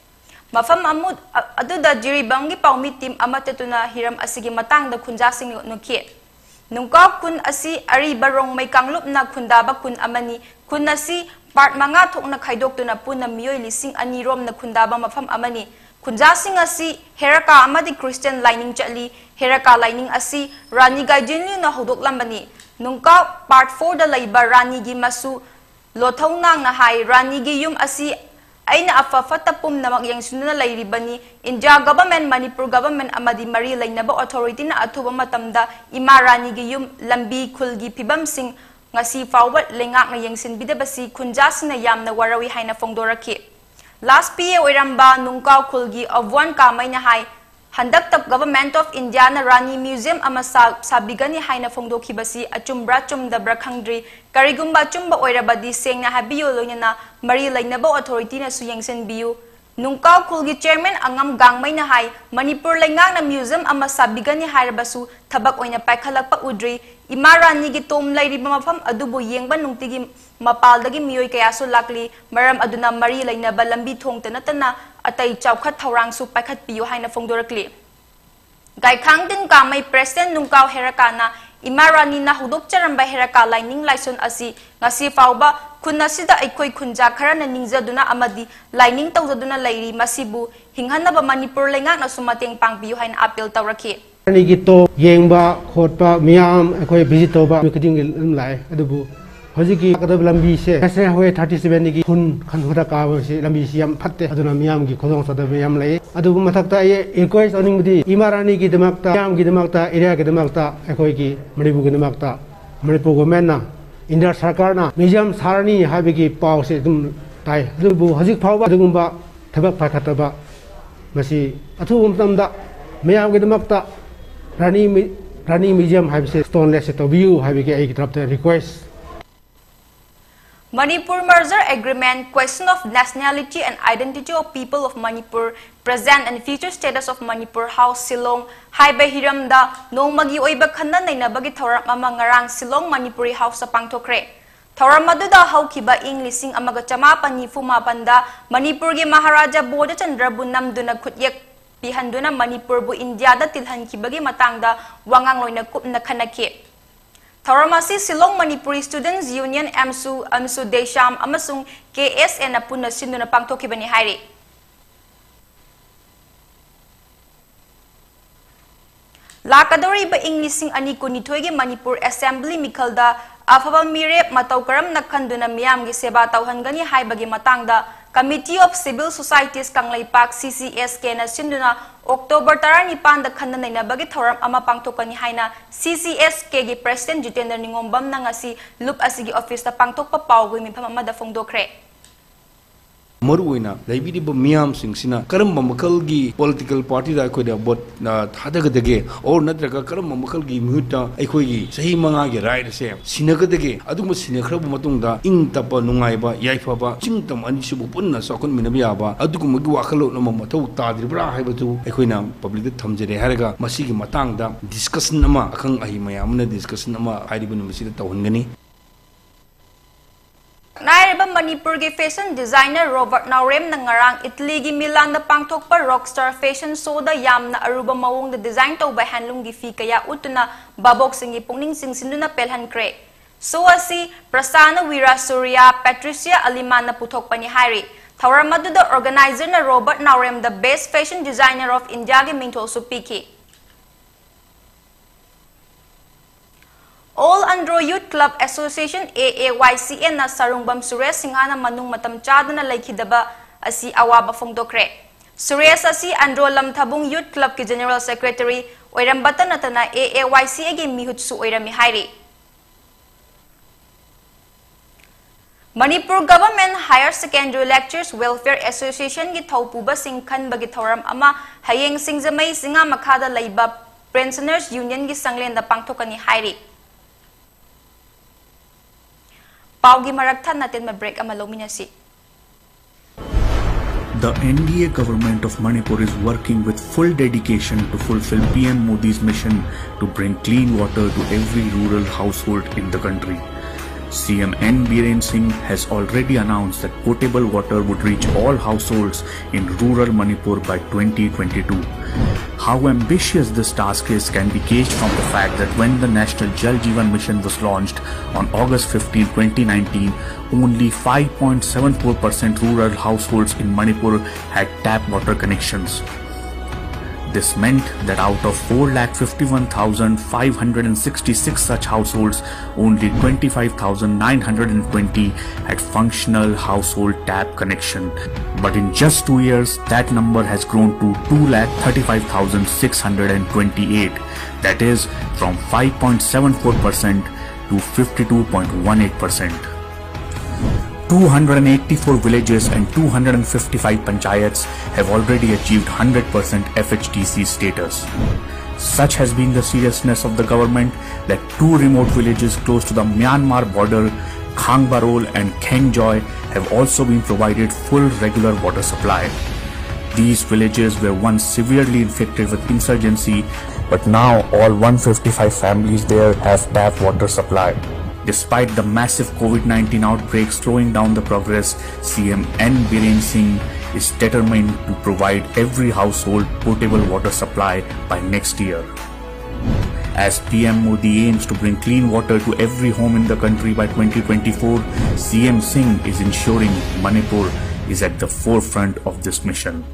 ꯃꯐꯝ ꯑꯃꯨ-, ꯑ-, ꯑꯗꯨꯗ ꯖꯤꯔꯤꯕꯥꯝꯒꯤ ꯄꯥꯎꯃꯤ team ꯑꯃ ꯆꯠꯇꯨꯅ ꯍꯤꯔꯝ ꯑꯁꯤꯒꯤ ꯃꯇꯥꯡꯗ ꯈꯨꯟꯖꯥꯁꯤꯡ ꯅꯣꯛꯅꯈꯤ꯫ ꯅꯨꯡꯀꯥꯎ ꯈꯨꯟ ꯑꯁꯤ ꯑꯔꯤꯕ ꯔꯣꯡꯃꯩ ꯀꯥꯡꯂꯨꯞꯅ ꯈꯨꯟꯗꯥꯕ ꯈꯨꯟ ꯑꯃꯅꯤ꯫ ꯈꯨꯟ ꯑꯁꯤ part ꯃꯉꯥ ꯊꯣꯛꯅ ꯈꯥꯏꯗꯣꯛꯇꯨꯅ ꯄꯨꯟꯅ ꯃꯤꯑꯣꯏ ꯂꯤꯁꯤꯡ ꯑꯅꯤ ꯔꯣꯝꯅ ꯈꯨꯟꯗꯥꯕ ꯃꯐꯝ ꯑꯃꯅꯤ꯫ ꯈꯨꯟꯖꯥꯁꯤꯡ ꯑꯁꯤ ꯍꯦꯔꯥꯀꯥ ꯑꯃꯗꯤ ꯈ꯭ꯔꯤꯁꯇꯤꯌꯥꯟ ꯂꯥꯏꯅꯤꯡ ꯆꯠꯂꯤ꯫ ꯍꯦꯔꯥꯀꯥ ꯂꯥꯏꯅꯤꯡ ꯑꯁꯤ ꯔꯥꯅꯤ ꯒꯥꯏꯗꯤꯟꯂꯤꯌꯨꯅ ꯍꯧꯗꯣꯛꯂꯝꯕꯅꯤ꯫ ꯅꯨꯡꯀꯥꯎ ꯄꯥꯔꯠ ꯐꯣꯔꯗ ꯂꯩꯕ ꯔꯥꯅꯤꯒꯤ ꯃꯆꯨ ꯂꯣꯊꯧꯅꯥꯡꯅ ꯍꯥꯏ, ꯔꯥꯅꯤꯒꯤ ꯌꯨꯝ ꯑꯁꯤ ꯑꯩꯅ ꯑꯐ ꯐꯠꯇ ꯄꯨꯝꯅꯃꯛ ꯌꯦꯡꯁꯤꯟꯗꯨꯅ ꯂꯩꯔꯤꯕꯅꯤ꯫ ꯏꯟꯗꯤꯌꯥ ꯒꯚꯔꯟꯃꯦꯟꯠ, ꯃꯅꯤꯄꯨꯔ ꯒꯚꯔꯟꯃꯦꯟꯠ ꯑꯃꯗꯤ ꯃꯔꯤ ꯂꯩꯅꯕ ꯑꯣꯊꯣꯔꯤꯇꯤꯅ ꯑꯊꯨꯕ ꯃꯇꯝꯗ ꯏꯃꯥ ꯔꯥꯅꯤꯒꯤ ꯌꯨꯝ, ꯂꯝꯕꯤ, ꯈꯨꯜꯒꯤ ꯐꯤꯕꯝꯁꯤꯡ ꯉꯁꯤ ꯐꯥꯎꯕ ꯂꯩꯉꯥꯛꯅ ꯌꯦꯡꯁꯤꯟꯕꯤꯗꯕꯁꯤ ꯈꯨꯟꯖꯥꯁꯤꯡꯅ ꯌꯥꯝꯅ ꯋꯥꯔꯧꯏ ꯍꯥꯏꯅ ꯐꯣꯡꯗꯣꯔꯛꯈꯤ꯫ ꯂꯥꯁ ꯄꯤ ꯑꯦ ꯑꯣꯏꯔꯝꯕ ꯅꯨꯡꯀꯥꯎ ꯈꯨꯜꯒꯤ ꯑꯕꯨꯋꯥꯟ ꯀꯥꯃꯩꯅ ꯍꯥꯏ, ꯍꯟꯗꯛꯇ government of Indian Rani museum ꯑꯃ ꯁꯥ-, ꯁꯥꯕꯤꯒꯅꯤ ꯍꯥꯏꯅ ꯐꯣꯡꯗꯣꯛꯈꯤꯕꯁꯤ ꯑꯆꯨꯝꯕ꯭ꯔꯥ ꯆꯨꯝꯗꯕ꯭ꯔꯥ ꯈꯪꯗ꯭ꯔꯤ꯫ ꯀꯔꯤꯒꯨꯝꯕ ꯑꯆꯨꯝꯕ ꯑꯣꯏꯔꯕꯗꯤ ꯁꯦꯡꯅ ꯍꯥꯏꯕꯤꯌꯨ, ꯂꯣꯏꯅꯅ ꯃꯔꯤ ꯂꯩꯅꯕ ꯑꯣꯊꯣꯔꯤꯇꯤꯅꯁꯨ ꯌꯦꯡꯁꯤꯟꯕꯤꯌꯨ꯫ ꯅꯨꯡꯀꯥꯎ ꯈꯨꯜꯒꯤ ꯆꯤꯌꯔꯃꯦꯟ ꯑꯉꯝ ꯒꯥꯡꯃꯩꯅ ꯍꯥꯏ, ꯃꯅꯤꯄꯨꯔ ꯂꯩꯉꯥꯛꯅ ꯃ꯭ꯌꯨꯖꯤꯌꯝ ꯑꯃ ꯁꯥꯕꯤꯒꯅꯤ ꯍꯥꯏꯔꯕꯁꯨ ꯊꯕꯛ ꯑꯣꯏꯅ ꯄꯥꯏꯈꯠꯂꯛꯄ ꯎꯗ꯭ꯔꯤ꯫ ꯏꯃꯥ ꯔꯥꯅꯤꯒꯤ ꯇꯣꯝ ꯂꯩꯔꯤꯕ ꯃꯐꯝ ꯑꯗꯨꯕꯨ ꯌꯦꯡꯕ ꯅꯨꯡꯇꯤꯒꯤ ꯃꯄꯥꯜꯗꯒꯤ ꯃꯤꯑꯣꯏ ꯀꯌꯥꯁꯨ ꯂꯥꯛꯂꯤ꯫ ꯃꯔꯝ ꯑꯗꯨꯅ ꯃꯔꯤ ꯂꯩꯅꯕ ꯂꯝꯕꯤ ꯊꯣꯡꯇ ꯅꯠꯇꯅ ꯑꯇꯩ ꯆꯥꯎꯈꯠ ꯊꯧꯔꯥꯡꯁꯨ ꯄꯥꯏꯈꯠꯄꯤꯌꯨ ꯍꯥꯏꯅ ꯐꯣꯡꯗꯣꯔꯛꯂꯤ꯫ ꯒꯥꯏꯈꯥꯡꯗꯤꯟ ꯀꯥꯃꯩ, ꯄ꯭ꯔꯦꯁꯤꯗꯦꯟꯠ ꯅꯨꯡꯀꯥꯎ ꯍꯦꯔꯥꯀꯥꯅ ꯏꯃꯥ ꯔꯥꯅꯤꯅ ꯍꯧꯗꯣꯛꯆꯔꯝꯕ ꯍꯦꯔꯥꯀꯥ ꯂꯥꯏꯅꯤꯡ ꯂꯥꯏꯁꯣꯟ ꯑꯁꯤ ꯉꯁꯤ ꯐꯥꯎꯕ ꯈꯨꯟ ꯑꯁꯤꯗ ꯑꯩꯈꯣꯏ ꯈꯨꯟꯖꯥ ꯈꯔꯅ ꯅꯤꯡꯖꯗꯨꯅ ꯑꯃꯗꯤ ꯂꯥꯏꯅꯤꯡ ꯇꯧꯖꯗꯨꯅ ꯂꯩꯔꯤ꯫ ꯃꯁꯤꯕꯨ ꯍꯤꯡꯍꯟꯅꯕ ꯃꯅꯤꯄꯨꯔ ꯂꯩꯉꯥꯛꯅꯁꯨ ꯃꯇꯦꯡ ꯄꯥꯡꯕꯤꯌꯨ ꯍꯥꯏꯅ ꯑꯥꯄꯤꯜ ꯇꯧꯔꯛꯈꯤ꯫ ꯑꯅꯤꯒꯤ ꯇꯣꯞ ꯌꯦꯡꯕ ꯈꯣꯠꯄ ꯃꯤꯌꯥꯝ ꯑꯩꯈꯣꯏ ꯚꯤꯖꯤꯠ ꯇꯧꯕ ꯅꯨꯃꯤꯠ ꯈꯨꯗꯤꯡꯒꯤ ꯑꯗꯨꯝ ꯂꯥꯛꯑꯦ꯫ ꯑꯗꯨꯕꯨ ꯍꯧꯖꯤꯛꯀꯤ ꯂꯥꯛꯀꯗꯕ ꯂꯝꯕꯤꯁꯦ National Highway thirty seven ꯗꯒꯤ ꯈꯨꯟ ꯈꯟ ꯈꯛꯇ ꯀꯥꯕꯁꯤ ꯂꯝꯕꯤꯁꯤ ꯌꯥꯝ ꯐꯠꯇꯦ꯫ ꯑꯗꯨꯅ ꯃꯤꯌꯥꯝꯒꯤ ꯈꯨꯗꯣꯡ ꯆꯥꯗꯕ ꯌꯥꯝ ꯂꯩ꯫ ꯑꯗꯨꯕꯨ ꯃꯊꯛꯇ ꯑꯩ ꯔꯤꯀ꯭ꯋꯦꯁ ꯇꯧꯅꯤꯡꯕꯗꯤ ꯏꯃꯥ ꯔꯥꯅꯤꯒꯤꯗꯃꯛꯇ, ꯃꯤꯌꯥꯝꯒꯤꯗꯃꯛꯇ, ꯑꯦꯔꯤꯌꯥꯒꯤꯗꯃꯛꯇ, ꯑꯩꯈꯣꯏꯒꯤ ꯃꯅꯤꯄꯨꯔꯒꯤꯗꯃꯛꯇ, ꯃꯅꯤꯄꯨꯔ ꯒꯣꯔꯃꯦꯟꯅ, ꯏꯟꯗꯤꯌꯥ ꯁꯔꯀꯥꯔꯅ ꯃ꯭ꯌꯨꯖꯤꯌꯝ ꯁꯥꯔꯅꯤ ꯍꯥꯏꯕꯒꯤ ꯄꯥꯎꯁꯦ ꯑꯗꯨꯝ ꯇꯥꯏ꯫ ꯑꯗꯨꯕꯨ ꯍꯧꯖꯤꯛ ꯐꯥꯎꯕ ꯑꯗꯨꯒꯨꯝꯕ ꯊꯕꯛ ꯄꯥꯏꯈꯠꯇꯕ, ꯃꯁꯤ ꯑꯊꯨꯕ ꯃꯇꯝꯗ ꯃꯌꯥꯝꯒꯤꯗꯃꯛꯇ ꯔꯥꯅꯤ ꯃꯤ-, ꯔꯥꯅꯤ ꯃ꯭ꯌꯨꯖꯤꯌꯝ ꯍꯥꯏꯕꯁꯦ ꯁ꯭ꯇꯣꯟꯂꯦꯁꯁꯦ ꯇꯧꯕꯤꯌꯨ ꯍꯥꯏꯕꯒꯤ ꯑꯩꯒꯤ ꯇꯔꯞꯇ request. Manipur merger agreement, question of nationality and identity of people of Manipur, present and future status of Manipur House, Shillong ꯍꯥꯏꯕ ꯍꯤꯔꯝꯗ ꯅꯣꯡꯃꯒꯤ ꯑꯣꯏꯕ ꯈꯟꯅ ꯅꯩꯅꯕꯒꯤ ꯊꯧꯔꯝ ꯑꯃ ꯉꯔꯥꯡ ꯁꯤꯂꯣꯡ ꯃꯅꯤꯄꯨꯔꯤ ꯍꯥꯎꯁꯇ ꯄꯥꯡꯊꯣꯛꯈ꯭ꯔꯦ꯫ ꯊꯧꯔꯝ ꯑꯗꯨꯗ ꯍꯧꯈꯤꯕ ꯏꯪ ꯂꯤꯁꯤꯡ ꯑꯃꯒ ꯆꯃꯥꯄꯟ ꯅꯤꯐꯨ ꯃꯥꯄꯟꯗ ꯃꯅꯤꯄꯨꯔꯒꯤ ꯃꯍꯥꯔꯥꯖꯥ ꯕꯣꯙꯆꯟꯗ꯭ꯔꯕꯨ ꯅꯝꯗꯨꯅ ꯈꯨꯠꯌꯦꯛ ꯄꯤꯍꯟꯗꯨꯅ ꯃꯅꯤꯄꯨꯔꯕꯨ ꯏꯟꯗꯤꯌꯥꯗ ꯇꯤꯜꯍꯟꯈꯤꯕꯒꯤ ꯃꯇꯥꯡꯗ ꯋꯥꯉꯥꯡ ꯂꯣꯏꯅ ꯀꯨꯞꯅ ꯈꯟꯅꯈꯤ꯫ ꯊꯧꯔꯝ ꯑꯁꯤ ꯁꯤꯂꯣꯡ ꯃꯅꯤꯄꯨꯔꯤ ꯁ꯭ꯇꯨꯗꯦꯟꯠꯁ ꯌꯨꯅꯤꯌꯟ, ꯑꯦꯝꯁꯨ, ꯑꯦꯝꯁꯨ ꯗꯦꯁꯥꯝ ꯑꯃꯁꯨꯡ ꯀꯦ ꯑꯦꯁ ꯑꯦꯅ ꯄꯨꯟꯅ ꯁꯤꯟꯗꯨꯅ ꯄꯥꯡꯊꯣꯛꯈꯤꯕꯅꯤ ꯍꯥꯏꯔꯤ꯫ ꯂꯥꯛꯀꯗꯧꯔꯤꯕ ꯏꯪ ꯂꯤꯁꯤꯡ ꯑꯅꯤ ꯀꯨꯟꯅꯤꯊꯣꯏꯒꯤ ꯃꯅꯤꯄꯨꯔ ꯑꯦꯁꯦꯝꯕ꯭ꯂꯤ ꯃꯤꯈꯜꯗ ꯑꯐꯕ ꯃꯤꯔꯦꯞ ꯃꯇꯧ ꯀꯔꯝꯅ ꯈꯟꯗꯨꯅ ꯃꯤꯌꯥꯝꯒꯤ ꯁꯦꯕꯥ ꯇꯧꯍꯟꯒꯅꯤ ꯍꯥꯏꯕꯒꯤ ꯃꯇꯥꯡꯗ Committee of Civil Societies Kangleipak, C C S K ꯅ ꯁꯤꯟꯗꯨꯅ ꯑꯣꯛꯇꯣꯕꯔ ꯇꯔꯥꯅꯤꯄꯥꯟꯗ ꯈꯟꯅ ꯅꯩꯅꯕꯒꯤ ꯊꯧꯔꯝ ꯑꯃ ꯄꯥꯡꯊꯣꯛꯀꯅꯤ ꯍꯥꯏꯅ C C S K ꯒꯤ President ꯖꯤꯇꯦꯟꯗ꯭ꯔ ꯅꯤꯉꯣꯝꯕꯝꯅ ꯉꯁꯤ ꯂꯨꯞ ꯑꯁꯤꯒꯤ ꯑꯣꯐꯤꯁꯇ ꯄꯥꯡꯊꯣꯛꯄ ꯄꯥꯎꯒꯤ ꯃꯤꯐꯝ ꯑꯃꯗ ꯐꯣꯡꯗꯣꯛꯈ꯭ꯔꯦ꯫ ꯃꯔꯨꯑꯣꯏꯅ ꯂꯩꯕꯤꯔꯤꯕ ꯃꯤꯌꯥꯝꯁꯤꯡꯁꯤꯅ ꯀꯔꯝꯕ ꯃꯈꯜꯒꯤ political party ꯗ ꯑꯩꯈꯣꯏꯅ vote, ꯑ, ꯊꯥꯗꯒꯗꯒꯦ, or ꯅꯠꯇ꯭ꯔꯒ ꯀꯔꯝꯕ ꯃꯈꯜꯒꯤ ꯃꯤꯍꯨꯠꯇ ꯑꯩꯈꯣꯏꯒꯤ ꯆꯍꯤ ꯃꯉꯥꯒꯤ right ꯑꯁꯦ ꯁꯤꯟꯅꯒꯗꯒꯦ, ꯑꯗꯨꯒꯨꯝꯕ ꯁꯤꯟꯅꯈ꯭ꯔꯕ ꯃꯇꯨꯡꯗ ꯏꯪ ꯇꯞꯄ, ꯅꯨꯡꯉꯥꯏꯕ, ꯌꯥꯏꯐꯕ, ꯆꯤꯡꯇꯝ ꯑꯅꯤꯁꯤꯕꯨ ꯄꯨꯟꯅ ꯆꯥꯎꯈꯠꯃꯤꯟꯅꯕ ꯌꯥꯕ ꯑꯗꯨꯒꯨꯝꯕꯒꯤ ꯋꯥꯈꯜꯂꯣꯟ ꯑꯃ ꯃꯊꯧ ꯇꯥꯗ꯭ꯔꯤꯕ꯭ꯔꯥ ꯍꯥꯏꯕꯗꯨ ꯑꯩꯈꯣꯏꯅ public ꯇ ꯊꯝꯖꯔꯦ ꯍꯥꯏꯔꯒ ꯃꯁꯤꯒꯤ ꯃꯇꯥꯡꯗ discussion ꯑꯃ ꯑꯈꯪ ꯑꯍꯩ ꯃꯌꯥꯝ ꯑꯃꯅ discussion ꯑꯃ ꯍꯥꯏꯔꯤꯕ ꯅꯨꯃꯤꯠꯁꯤꯗ ꯇꯧꯍꯟꯒꯅꯤ꯫ ꯂꯥꯏꯔꯕ ꯃꯅꯤꯄꯨꯔꯒꯤ fashion designer ꯔꯣꯕꯔꯠ ꯅꯥꯎꯔꯦꯝꯅ ꯉꯔꯥꯡ ꯏꯇꯂꯤꯒꯤ ꯃꯤꯂꯥꯟꯗ ꯄꯥꯡꯊꯣꯛꯄ Rockstar Fashion Show ꯗ ꯌꯥꯝꯅ ꯑꯔꯨꯕ ꯃꯑꯣꯡꯗ design ꯇꯧꯕ handloom ꯒꯤ ꯐꯤ ꯀꯌꯥ ꯎꯠꯇꯨꯅ ꯚꯥꯕꯣꯛꯁꯤꯡꯒꯤ ꯄꯨꯛꯅꯤꯡ ꯆꯤꯡꯁꯤꯟꯗꯨꯅ ꯄꯦꯜꯍꯟꯈ꯭ꯔꯦ꯫ Show ꯑꯁꯤ ꯄ꯭ꯔꯁꯥꯅ ꯋꯤꯔꯥ ꯁꯨꯔꯤꯌꯥ, ꯄꯦꯇ꯭ꯔꯤꯁꯤꯌꯥ ꯑꯂꯤꯃꯥꯟꯅ ꯄꯨꯊꯣꯛꯄꯅꯤ ꯍꯥꯏꯔꯤ꯫ ꯊꯧꯔꯝ ꯑꯗꯨꯗ organizer ꯅ Robert ꯅꯥꯎꯔꯦꯝꯗ Best Fashion Designer of India ꯒꯤ ꯃꯤꯡꯊꯣꯜꯁꯨ ꯄꯤꯈꯤ꯫ All Andro Youth Club Association, A A Y C A ꯅ ꯁꯥꯔꯨꯡꯕꯝ ꯁꯨꯔꯦꯁ ꯁꯤꯡꯍꯅ ꯃꯅꯨꯡ ꯃꯇꯝ ꯆꯥꯗꯅ ꯂꯩꯈꯤꯗꯕ ꯑꯁꯤ ꯑꯋꯥꯕ ꯐꯣꯡꯗꯣꯛꯈ꯭ꯔꯦ꯫ ꯁꯨꯔꯦꯁ ꯑꯁꯤ ꯑꯟꯗ꯭ꯔꯣ ꯂꯝꯊꯥꯕꯨꯡ Youth Club ꯀꯤ General Secretary ꯑꯣꯏꯔꯝꯕꯇ ꯅꯠꯇꯅ A A Y C A ꯒꯤ ꯃꯤꯍꯨꯠꯁꯨ ꯑꯣꯏꯔꯝꯃꯤ ꯍꯥꯏꯔꯤ꯫ Manipur Government Higher Secondary Lecturers Welfare Association ꯒꯤ ꯊꯧꯄꯨꯕꯁꯤꯡ ꯈꯟꯕꯒꯤ ꯊꯧꯔꯝ ꯑꯃ ꯍꯌꯦꯡ ꯁꯤꯡꯖꯃꯩ ꯆꯤꯉꯥ ꯃꯈꯥꯗ ꯂꯩꯕ Pensioners Union ꯒꯤ ꯁꯪꯂꯦꯟꯗ ꯄꯥꯡꯊꯣꯛꯀꯅꯤ ꯍꯥꯏꯔꯤ꯫ ꯄꯥꯎꯒꯤ ꯃꯔꯛ ꯊꯠꯅ ꯇꯦꯟꯕ break ꯑꯃ ꯂꯧꯃꯤꯟꯅꯁꯤ꯫ The N D A government of Manipur is working with full dedication to fulfill P M Modi's mission to bring clean water to every rural household in the country. C M N Biren Singh has already announced that potable water would reach all households in rural Manipur by twenty twenty-two. How ambitious this task is can be gauged from the fact that when the National Jal Jeevan Mission was launched on August fifteenth, twenty nineteen, only five point seven four percent rural households in Manipur had tap water connections. This meant that out of four lakh fifty-one thousand five hundred and sixty-six such households, only twenty-five thousand nine hundred and twenty had functional household tap connection. But in just two years, that number has grown to two lakh thirty-five thousand six hundred and twenty-eight, that is, from five point seven four percent to fifty-two point one eight percent. Two hundred eighty-four villages and two hundred fifty-five panchayats have already achieved one hundred percent F H D C status. Such has been the seriousness of the government that two remote villages close to the Myanmar border, Khangbarol and Khengjoi, have also been provided full regular water supply. These villages were once severely infected with insurgency, but now all one fifty-five families there have tap water supply. Despite the massive COVID nineteen outbreak slowing down the progress, C M N Biren Singh is determined to provide every household potable water supply by next year. As P M Modi aims to bring clean water to every home in the country by twenty twenty-four, C M Singh is ensuring Manipur is at the forefront of this mission.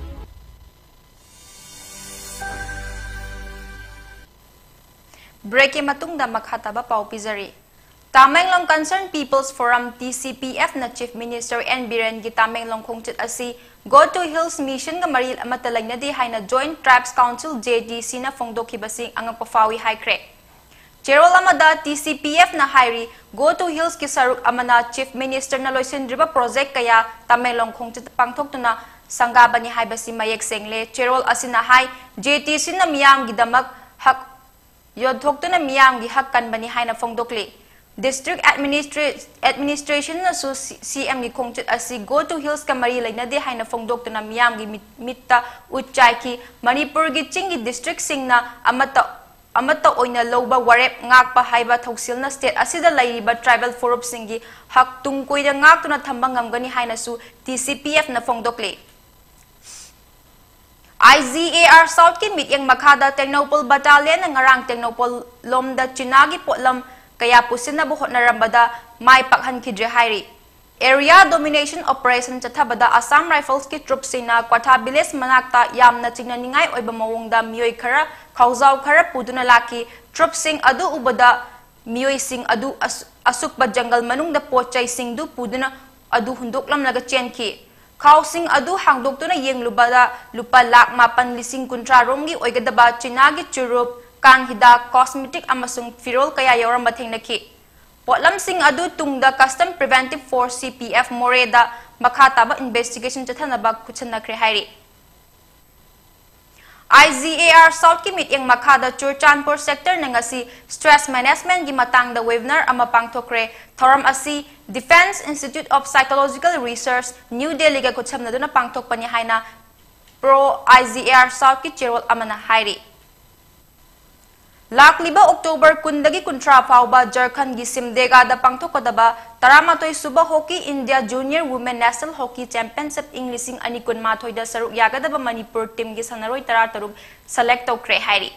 Breakꯀꯤ ꯃꯇꯨꯡꯗ ꯃꯈꯥ ꯇꯥꯕ ꯄꯥꯎ ꯄꯤꯖꯔꯤ꯫ Tamenglong Concerned People's Forum, T C P F ꯅ Chief Minister N ꯕꯤꯔꯦꯟꯒꯤ ꯇꯥꯃꯦꯡꯂꯣꯡ ꯈꯣꯡꯆꯠ ꯑꯁꯤ Go to Hills Mission ꯒ ꯃꯔꯤ ꯑꯃꯠꯇ ꯂꯩꯅꯗꯦ ꯍꯥꯏꯅ Joint Tribes Council, J T C ꯅ ꯐꯣꯡꯗꯣꯛꯈꯤꯕꯁꯤ ꯑꯉꯛꯄ ꯐꯥꯎꯏ ꯍꯥꯏꯈ꯭ꯔꯦ꯫ ꯆꯦꯔꯣꯜ ꯑꯃꯗ T C P F ꯅ ꯍꯥꯏꯔꯤ, Go to Hills ꯀꯤ ꯁꯔꯨꯛ ꯑꯃꯅ Chief Minister ꯅ ꯂꯣꯏꯁꯤꯟꯗ꯭ꯔꯤꯕ project ꯀꯌꯥ ꯇꯥꯃꯦꯡꯂꯣꯡ ꯈꯣꯡꯆꯠ ꯄꯥꯡꯊꯣꯛꯇꯨꯅ ꯁꯪꯒꯥꯕꯅꯤ ꯍꯥꯏꯕꯁꯤ ꯃꯌꯦꯛ ꯁꯦꯡꯂꯦ꯫ ꯆꯦꯔꯣꯜ ꯑꯁꯤꯅ ꯍꯥꯏ, J T C ꯅ ꯃꯤꯌꯥꯝꯒꯤꯗꯃꯛ ꯍꯛ ꯌꯣꯟꯊꯣꯛꯇꯨꯅ ꯃꯤꯌꯥꯝꯒꯤ ꯍꯛ ꯀꯟꯕꯅꯤ ꯍꯥꯏꯅ ꯐꯣꯡꯗꯣꯛꯂꯤ꯫ District Administra-, Administration ꯅꯁꯨ C-, C M ꯒꯤ ꯈꯣꯡꯆꯠ ꯑꯁꯤ Go to Hills ꯀ ꯃꯔꯤ ꯂꯩꯅꯗꯦ ꯍꯥꯏꯅ ꯐꯣꯡꯗꯣꯛꯇꯨꯅ ꯃꯤꯌꯥꯝꯒꯤ ꯃꯤꯠ-, ꯃꯤꯠꯇ ꯎꯠ ꯆꯥꯏꯈꯤ꯫ ꯃꯅꯤꯄꯨꯔꯒꯤ ꯆꯤꯡꯒꯤ district ꯁꯤꯡꯅ ꯑꯃꯠꯇ, ꯑꯃꯠꯇ ꯑꯣꯏꯅ ꯂꯧꯕ ꯋꯥꯔꯦꯞ ꯉꯥꯛꯄ ꯍꯥꯏꯕ ꯊꯧꯁꯤꯜꯅ state ꯑꯁꯤꯗ ꯂꯩꯔꯤꯕ tribal ꯐꯨꯔꯨꯞꯁꯤꯡꯒꯤ ꯍꯛ ꯇꯨꯡ ꯀꯣꯏꯅ ꯉꯥꯛꯇꯨꯅ ꯊꯝꯕ ꯉꯝꯒꯅꯤ ꯍꯥꯏꯅꯁꯨ T C P F ꯅ ꯐꯣꯡꯗꯣꯛꯂꯤ꯫ I G A R South ꯀꯤ ꯃꯤꯠꯌꯦꯡ ꯃꯈꯥꯗ ꯇꯦꯡꯅꯧꯄꯜ battalion ꯅ ꯉꯔꯥꯡ ꯇꯦꯡꯅꯧꯄꯜ ꯂꯣꯝꯗ ꯆꯤꯅꯥꯒꯤ ꯄꯣꯠꯂꯝ ꯀꯌꯥ ꯄꯨꯁꯤꯟꯅꯕ ꯍꯣꯠꯅꯔꯝꯕꯗ ꯃꯥꯏ ꯄꯥꯛꯍꯟꯈꯤꯗ꯭ꯔꯦ ꯍꯥꯏꯔꯤ꯫ Area Domination Operation ꯆꯠꯊꯕꯗ Assam Riflesꯀꯤ troopꯁꯤꯡꯅ ꯀ꯭ꯋꯥꯊꯥ village ꯃꯅꯥꯛꯇ ꯌꯥꯝꯅ ꯆꯤꯡꯅꯅꯤꯡꯉꯥꯏ ꯑꯣꯏꯕ ꯃꯑꯣꯡꯗ ꯃꯤꯑꯣꯏ ꯈꯔ, ꯈꯥꯎꯖꯥꯎ ꯈꯔ ꯄꯨꯗꯨꯅ ꯂꯥꯛꯈꯤ꯫ Troopꯁꯤꯡ ꯑꯗꯨ ꯎꯕꯗ ꯃꯤꯑꯣꯏꯁꯤꯡ ꯑꯗꯨ ꯑꯁ-, ꯑꯁꯨꯛꯄ ꯖꯪꯒꯜ ꯃꯅꯨꯡꯗ ꯄꯣꯠ ꯆꯩꯁꯤꯡꯗꯨ ꯄꯨꯗꯨꯅ ꯑꯗꯨ ꯍꯨꯟꯗꯣꯛꯂꯝꯂꯒ ꯆꯦꯟꯈꯤ꯫ ꯈꯥꯎꯁꯤꯡ ꯑꯗꯨ ꯍꯥꯡꯗꯣꯛꯇꯨꯅ ꯌꯦꯡꯂꯨꯕꯗ ꯂꯨꯄꯥ ꯂꯥꯈ ꯃꯥꯄꯟ ꯂꯤꯁꯤꯡ ꯀꯨꯟꯊ꯭ꯔꯥ ꯔꯣꯝꯒꯤ ꯑꯣꯏꯒꯗꯕ ꯆꯤꯅꯥꯒꯤ ꯆꯨꯔꯨꯞ, ꯀꯥꯡ ꯍꯤꯗꯥꯛ, cosmetic ꯑꯃꯁꯨꯡ ꯐꯤꯔꯣꯜ ꯀꯌꯥ ꯌꯥꯎꯔꯝꯕ ꯊꯦꯡꯅꯈꯤ꯫ ꯄꯣꯠꯂꯝꯁꯤꯡ ꯑꯗꯨ ꯇꯨꯡꯗ Custom Preventive Force, C P F, ꯃꯣꯔꯦꯗ ꯃꯈꯥ ꯇꯥꯕ investigation ꯆꯠꯊꯅꯕ ꯈꯨꯠꯁꯟꯅꯈ꯭ꯔꯦ ꯍꯥꯏꯔꯤ꯫ I G A R Southꯀꯤ ꯃꯤꯠꯌꯦꯡ ꯃꯈꯥꯗ ꯆꯨꯔꯆꯥꯟꯄꯨꯔ sectorꯅ ꯉꯁꯤ stress managementꯀꯤ ꯃꯇꯥꯡꯗ webinar ꯑꯃ ꯄꯥꯡꯊꯣꯛꯈ꯭ꯔꯦ꯫ ꯊꯧꯔꯝ ꯑꯁꯤ Defence Institute of Psychological Research, New Delhiꯒ ꯈꯨꯠꯁꯝꯅꯗꯨꯅ ꯄꯥꯡꯊꯣꯛꯄꯅꯤ ꯍꯥꯏꯅ Pro I G A R Southꯀꯤ ꯆꯦꯔꯣꯜ ꯑꯃꯅ ꯍꯥꯏꯔꯤ꯫ ꯂꯥꯛꯂꯤꯕ October ꯀꯨꯟꯗꯒꯤ ꯀꯨꯟꯊ꯭ꯔꯥ ꯐꯥꯎꯕ ꯖꯔꯈꯟꯒꯤ ꯁꯤꯝꯗꯦꯒꯥꯗ ꯄꯥꯡꯊꯣꯛꯀꯗꯕ ꯇꯔꯥꯃꯥꯊꯣꯏ ꯁꯨꯕ Hockey India Junior Women National Hockey Championship ꯏꯪ ꯂꯤꯁꯤꯡ ꯑꯅꯤ ꯀꯨꯟꯃꯥꯊꯣꯏꯗ ꯁꯔꯨꯛ ꯌꯥꯒꯗꯕ ꯃꯅꯤꯄꯨꯔ teamꯒꯤ ꯁꯥꯟꯅꯔꯣꯏ ꯇꯔꯥꯇꯔꯨꯛ select ꯇꯧꯈ꯭ꯔꯦ ꯍꯥꯏꯔꯤ꯫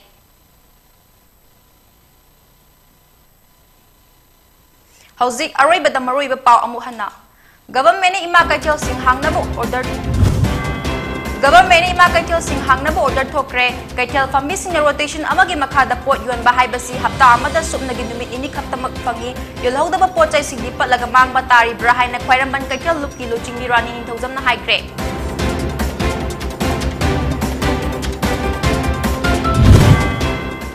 ꯍꯧꯖꯤꯛ ꯑꯔꯣꯏꯕꯗ ꯃꯔꯨꯑꯣꯏꯕ ꯄꯥꯎ ꯑꯃꯨꯛ ꯍꯟꯅ꯫ Governmentꯅ ꯏꯃꯥ ꯀꯩꯊꯦꯜꯁꯤꯡ ꯍꯥꯡꯅꯕ order, Governmentꯅ ꯏꯃꯥ ꯀꯩꯊꯦꯜꯁꯤꯡ ꯍꯥꯡꯅꯕ order ꯊꯣꯛꯈ꯭ꯔꯦ꯫ ꯀꯩꯊꯦꯜ ꯐꯝꯕꯤꯁꯤꯡꯅ rotation ꯑꯃꯒꯤ ꯃꯈꯥꯗ ꯄꯣꯠ ꯌꯣꯟꯕ ꯍꯥꯏꯕꯁꯤ ꯍꯞꯇꯥ ꯑꯃꯗ ꯁꯨꯞꯅꯒꯤ ꯅꯨꯃꯤꯠ ꯅꯤꯅꯤ ꯈꯛꯇꯃꯛ ꯐꯪꯏ꯫ ꯌꯣꯜꯍꯧꯗꯕ ꯄꯣꯠ ꯆꯩꯁꯤꯡꯗꯤ ꯄꯠꯂꯒ ꯃꯥꯡꯕ ꯇꯥꯔꯤꯕ꯭ꯔꯥ ꯍꯥꯏꯅ ꯈ꯭ꯋꯥꯏꯔꯝꯕꯟ ꯀꯩꯊꯦꯜ ꯂꯨꯞꯀꯤ ꯂꯨꯆꯤꯡꯕꯤ ꯔꯥꯅꯤ ꯅꯤꯡꯊꯧꯖꯝꯅ ꯍꯥꯏꯈ꯭ꯔꯦ꯫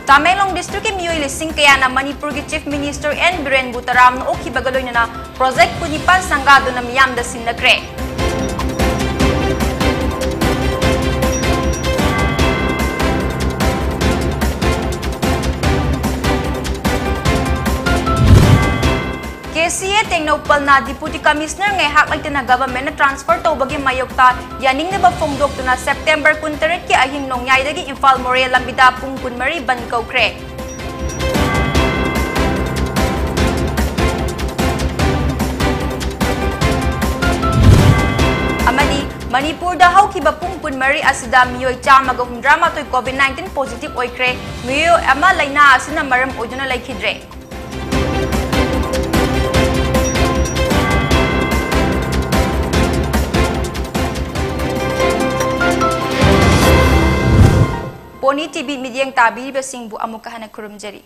ꯇꯥꯃꯦꯡꯂꯣꯡ districtꯀꯤ ꯃꯤꯑꯣꯏ ꯂꯤꯁꯤꯡ ꯀꯌꯥꯅ ꯃꯅꯤꯄꯨꯔꯒꯤ Chief Minister N ꯕꯤꯔꯦꯟꯕꯨ ꯇꯔꯥꯝꯅ ꯑꯣꯛꯈꯤꯕꯒ ꯂꯣꯏꯅꯅ project ꯄꯨꯅꯤꯄꯥꯟ ꯁꯪꯒꯥꯗꯨꯅ ꯃꯤꯌꯥꯝꯗ ꯁꯤꯟꯅꯈ꯭ꯔꯦ꯫ K C A ꯇꯦꯡꯅꯧꯄꯜꯅ Deputy Commissioner ꯉꯥꯏꯍꯥꯛ ꯂꯩꯇꯅ governmentꯅ transfer ꯇꯧꯕꯒꯤ ꯃꯥꯌꯣꯛꯇ ꯌꯥꯅꯤꯡꯗꯕ ꯐꯣꯡꯗꯣꯛꯇꯨꯅ September ꯀꯨꯟꯇꯔꯦꯠꯀꯤ ꯑꯍꯤꯡ ꯅꯣꯡꯌꯥꯏꯗꯒꯤ ꯏꯝꯐꯥꯜ ꯃꯣꯔꯦ ꯂꯝꯕꯤꯗ ꯄꯨꯡ ꯀꯨꯟꯃꯔꯤ ꯕꯟ ꯀꯧꯈ꯭ꯔꯦ꯫ ꯑꯃꯗꯤ ꯃꯅꯤꯄꯨꯔꯗ ꯍꯧꯈꯤꯕ ꯄꯨꯡ ꯀꯨꯟꯃꯔꯤ ꯑꯁꯤꯗ ꯃꯤꯑꯣꯏ ꯆꯥꯝꯃꯒ ꯍꯨꯝꯗ꯭ꯔꯥ ꯃꯥꯊꯣꯏ COVID nineteen positive ꯑꯣꯏꯈ꯭ꯔꯦ꯫ ꯃꯤꯑꯣꯏ ꯑꯃ ꯂꯥꯏꯅꯥ ꯑꯁꯤꯅ ꯃꯔꯝ ꯑꯣꯏꯗꯨꯅ ꯂꯩꯈꯤꯗ꯭ꯔꯦ꯫ ꯄꯣꯅꯤ ꯇꯤꯚꯤ ꯃꯤꯠꯌꯦꯡ ꯇꯥꯕꯤꯔꯤꯕꯁꯤꯡꯕꯨ ꯑꯃꯨꯛꯀ ꯍꯟꯅ ꯈꯨꯔꯨꯝꯖꯔꯤ꯫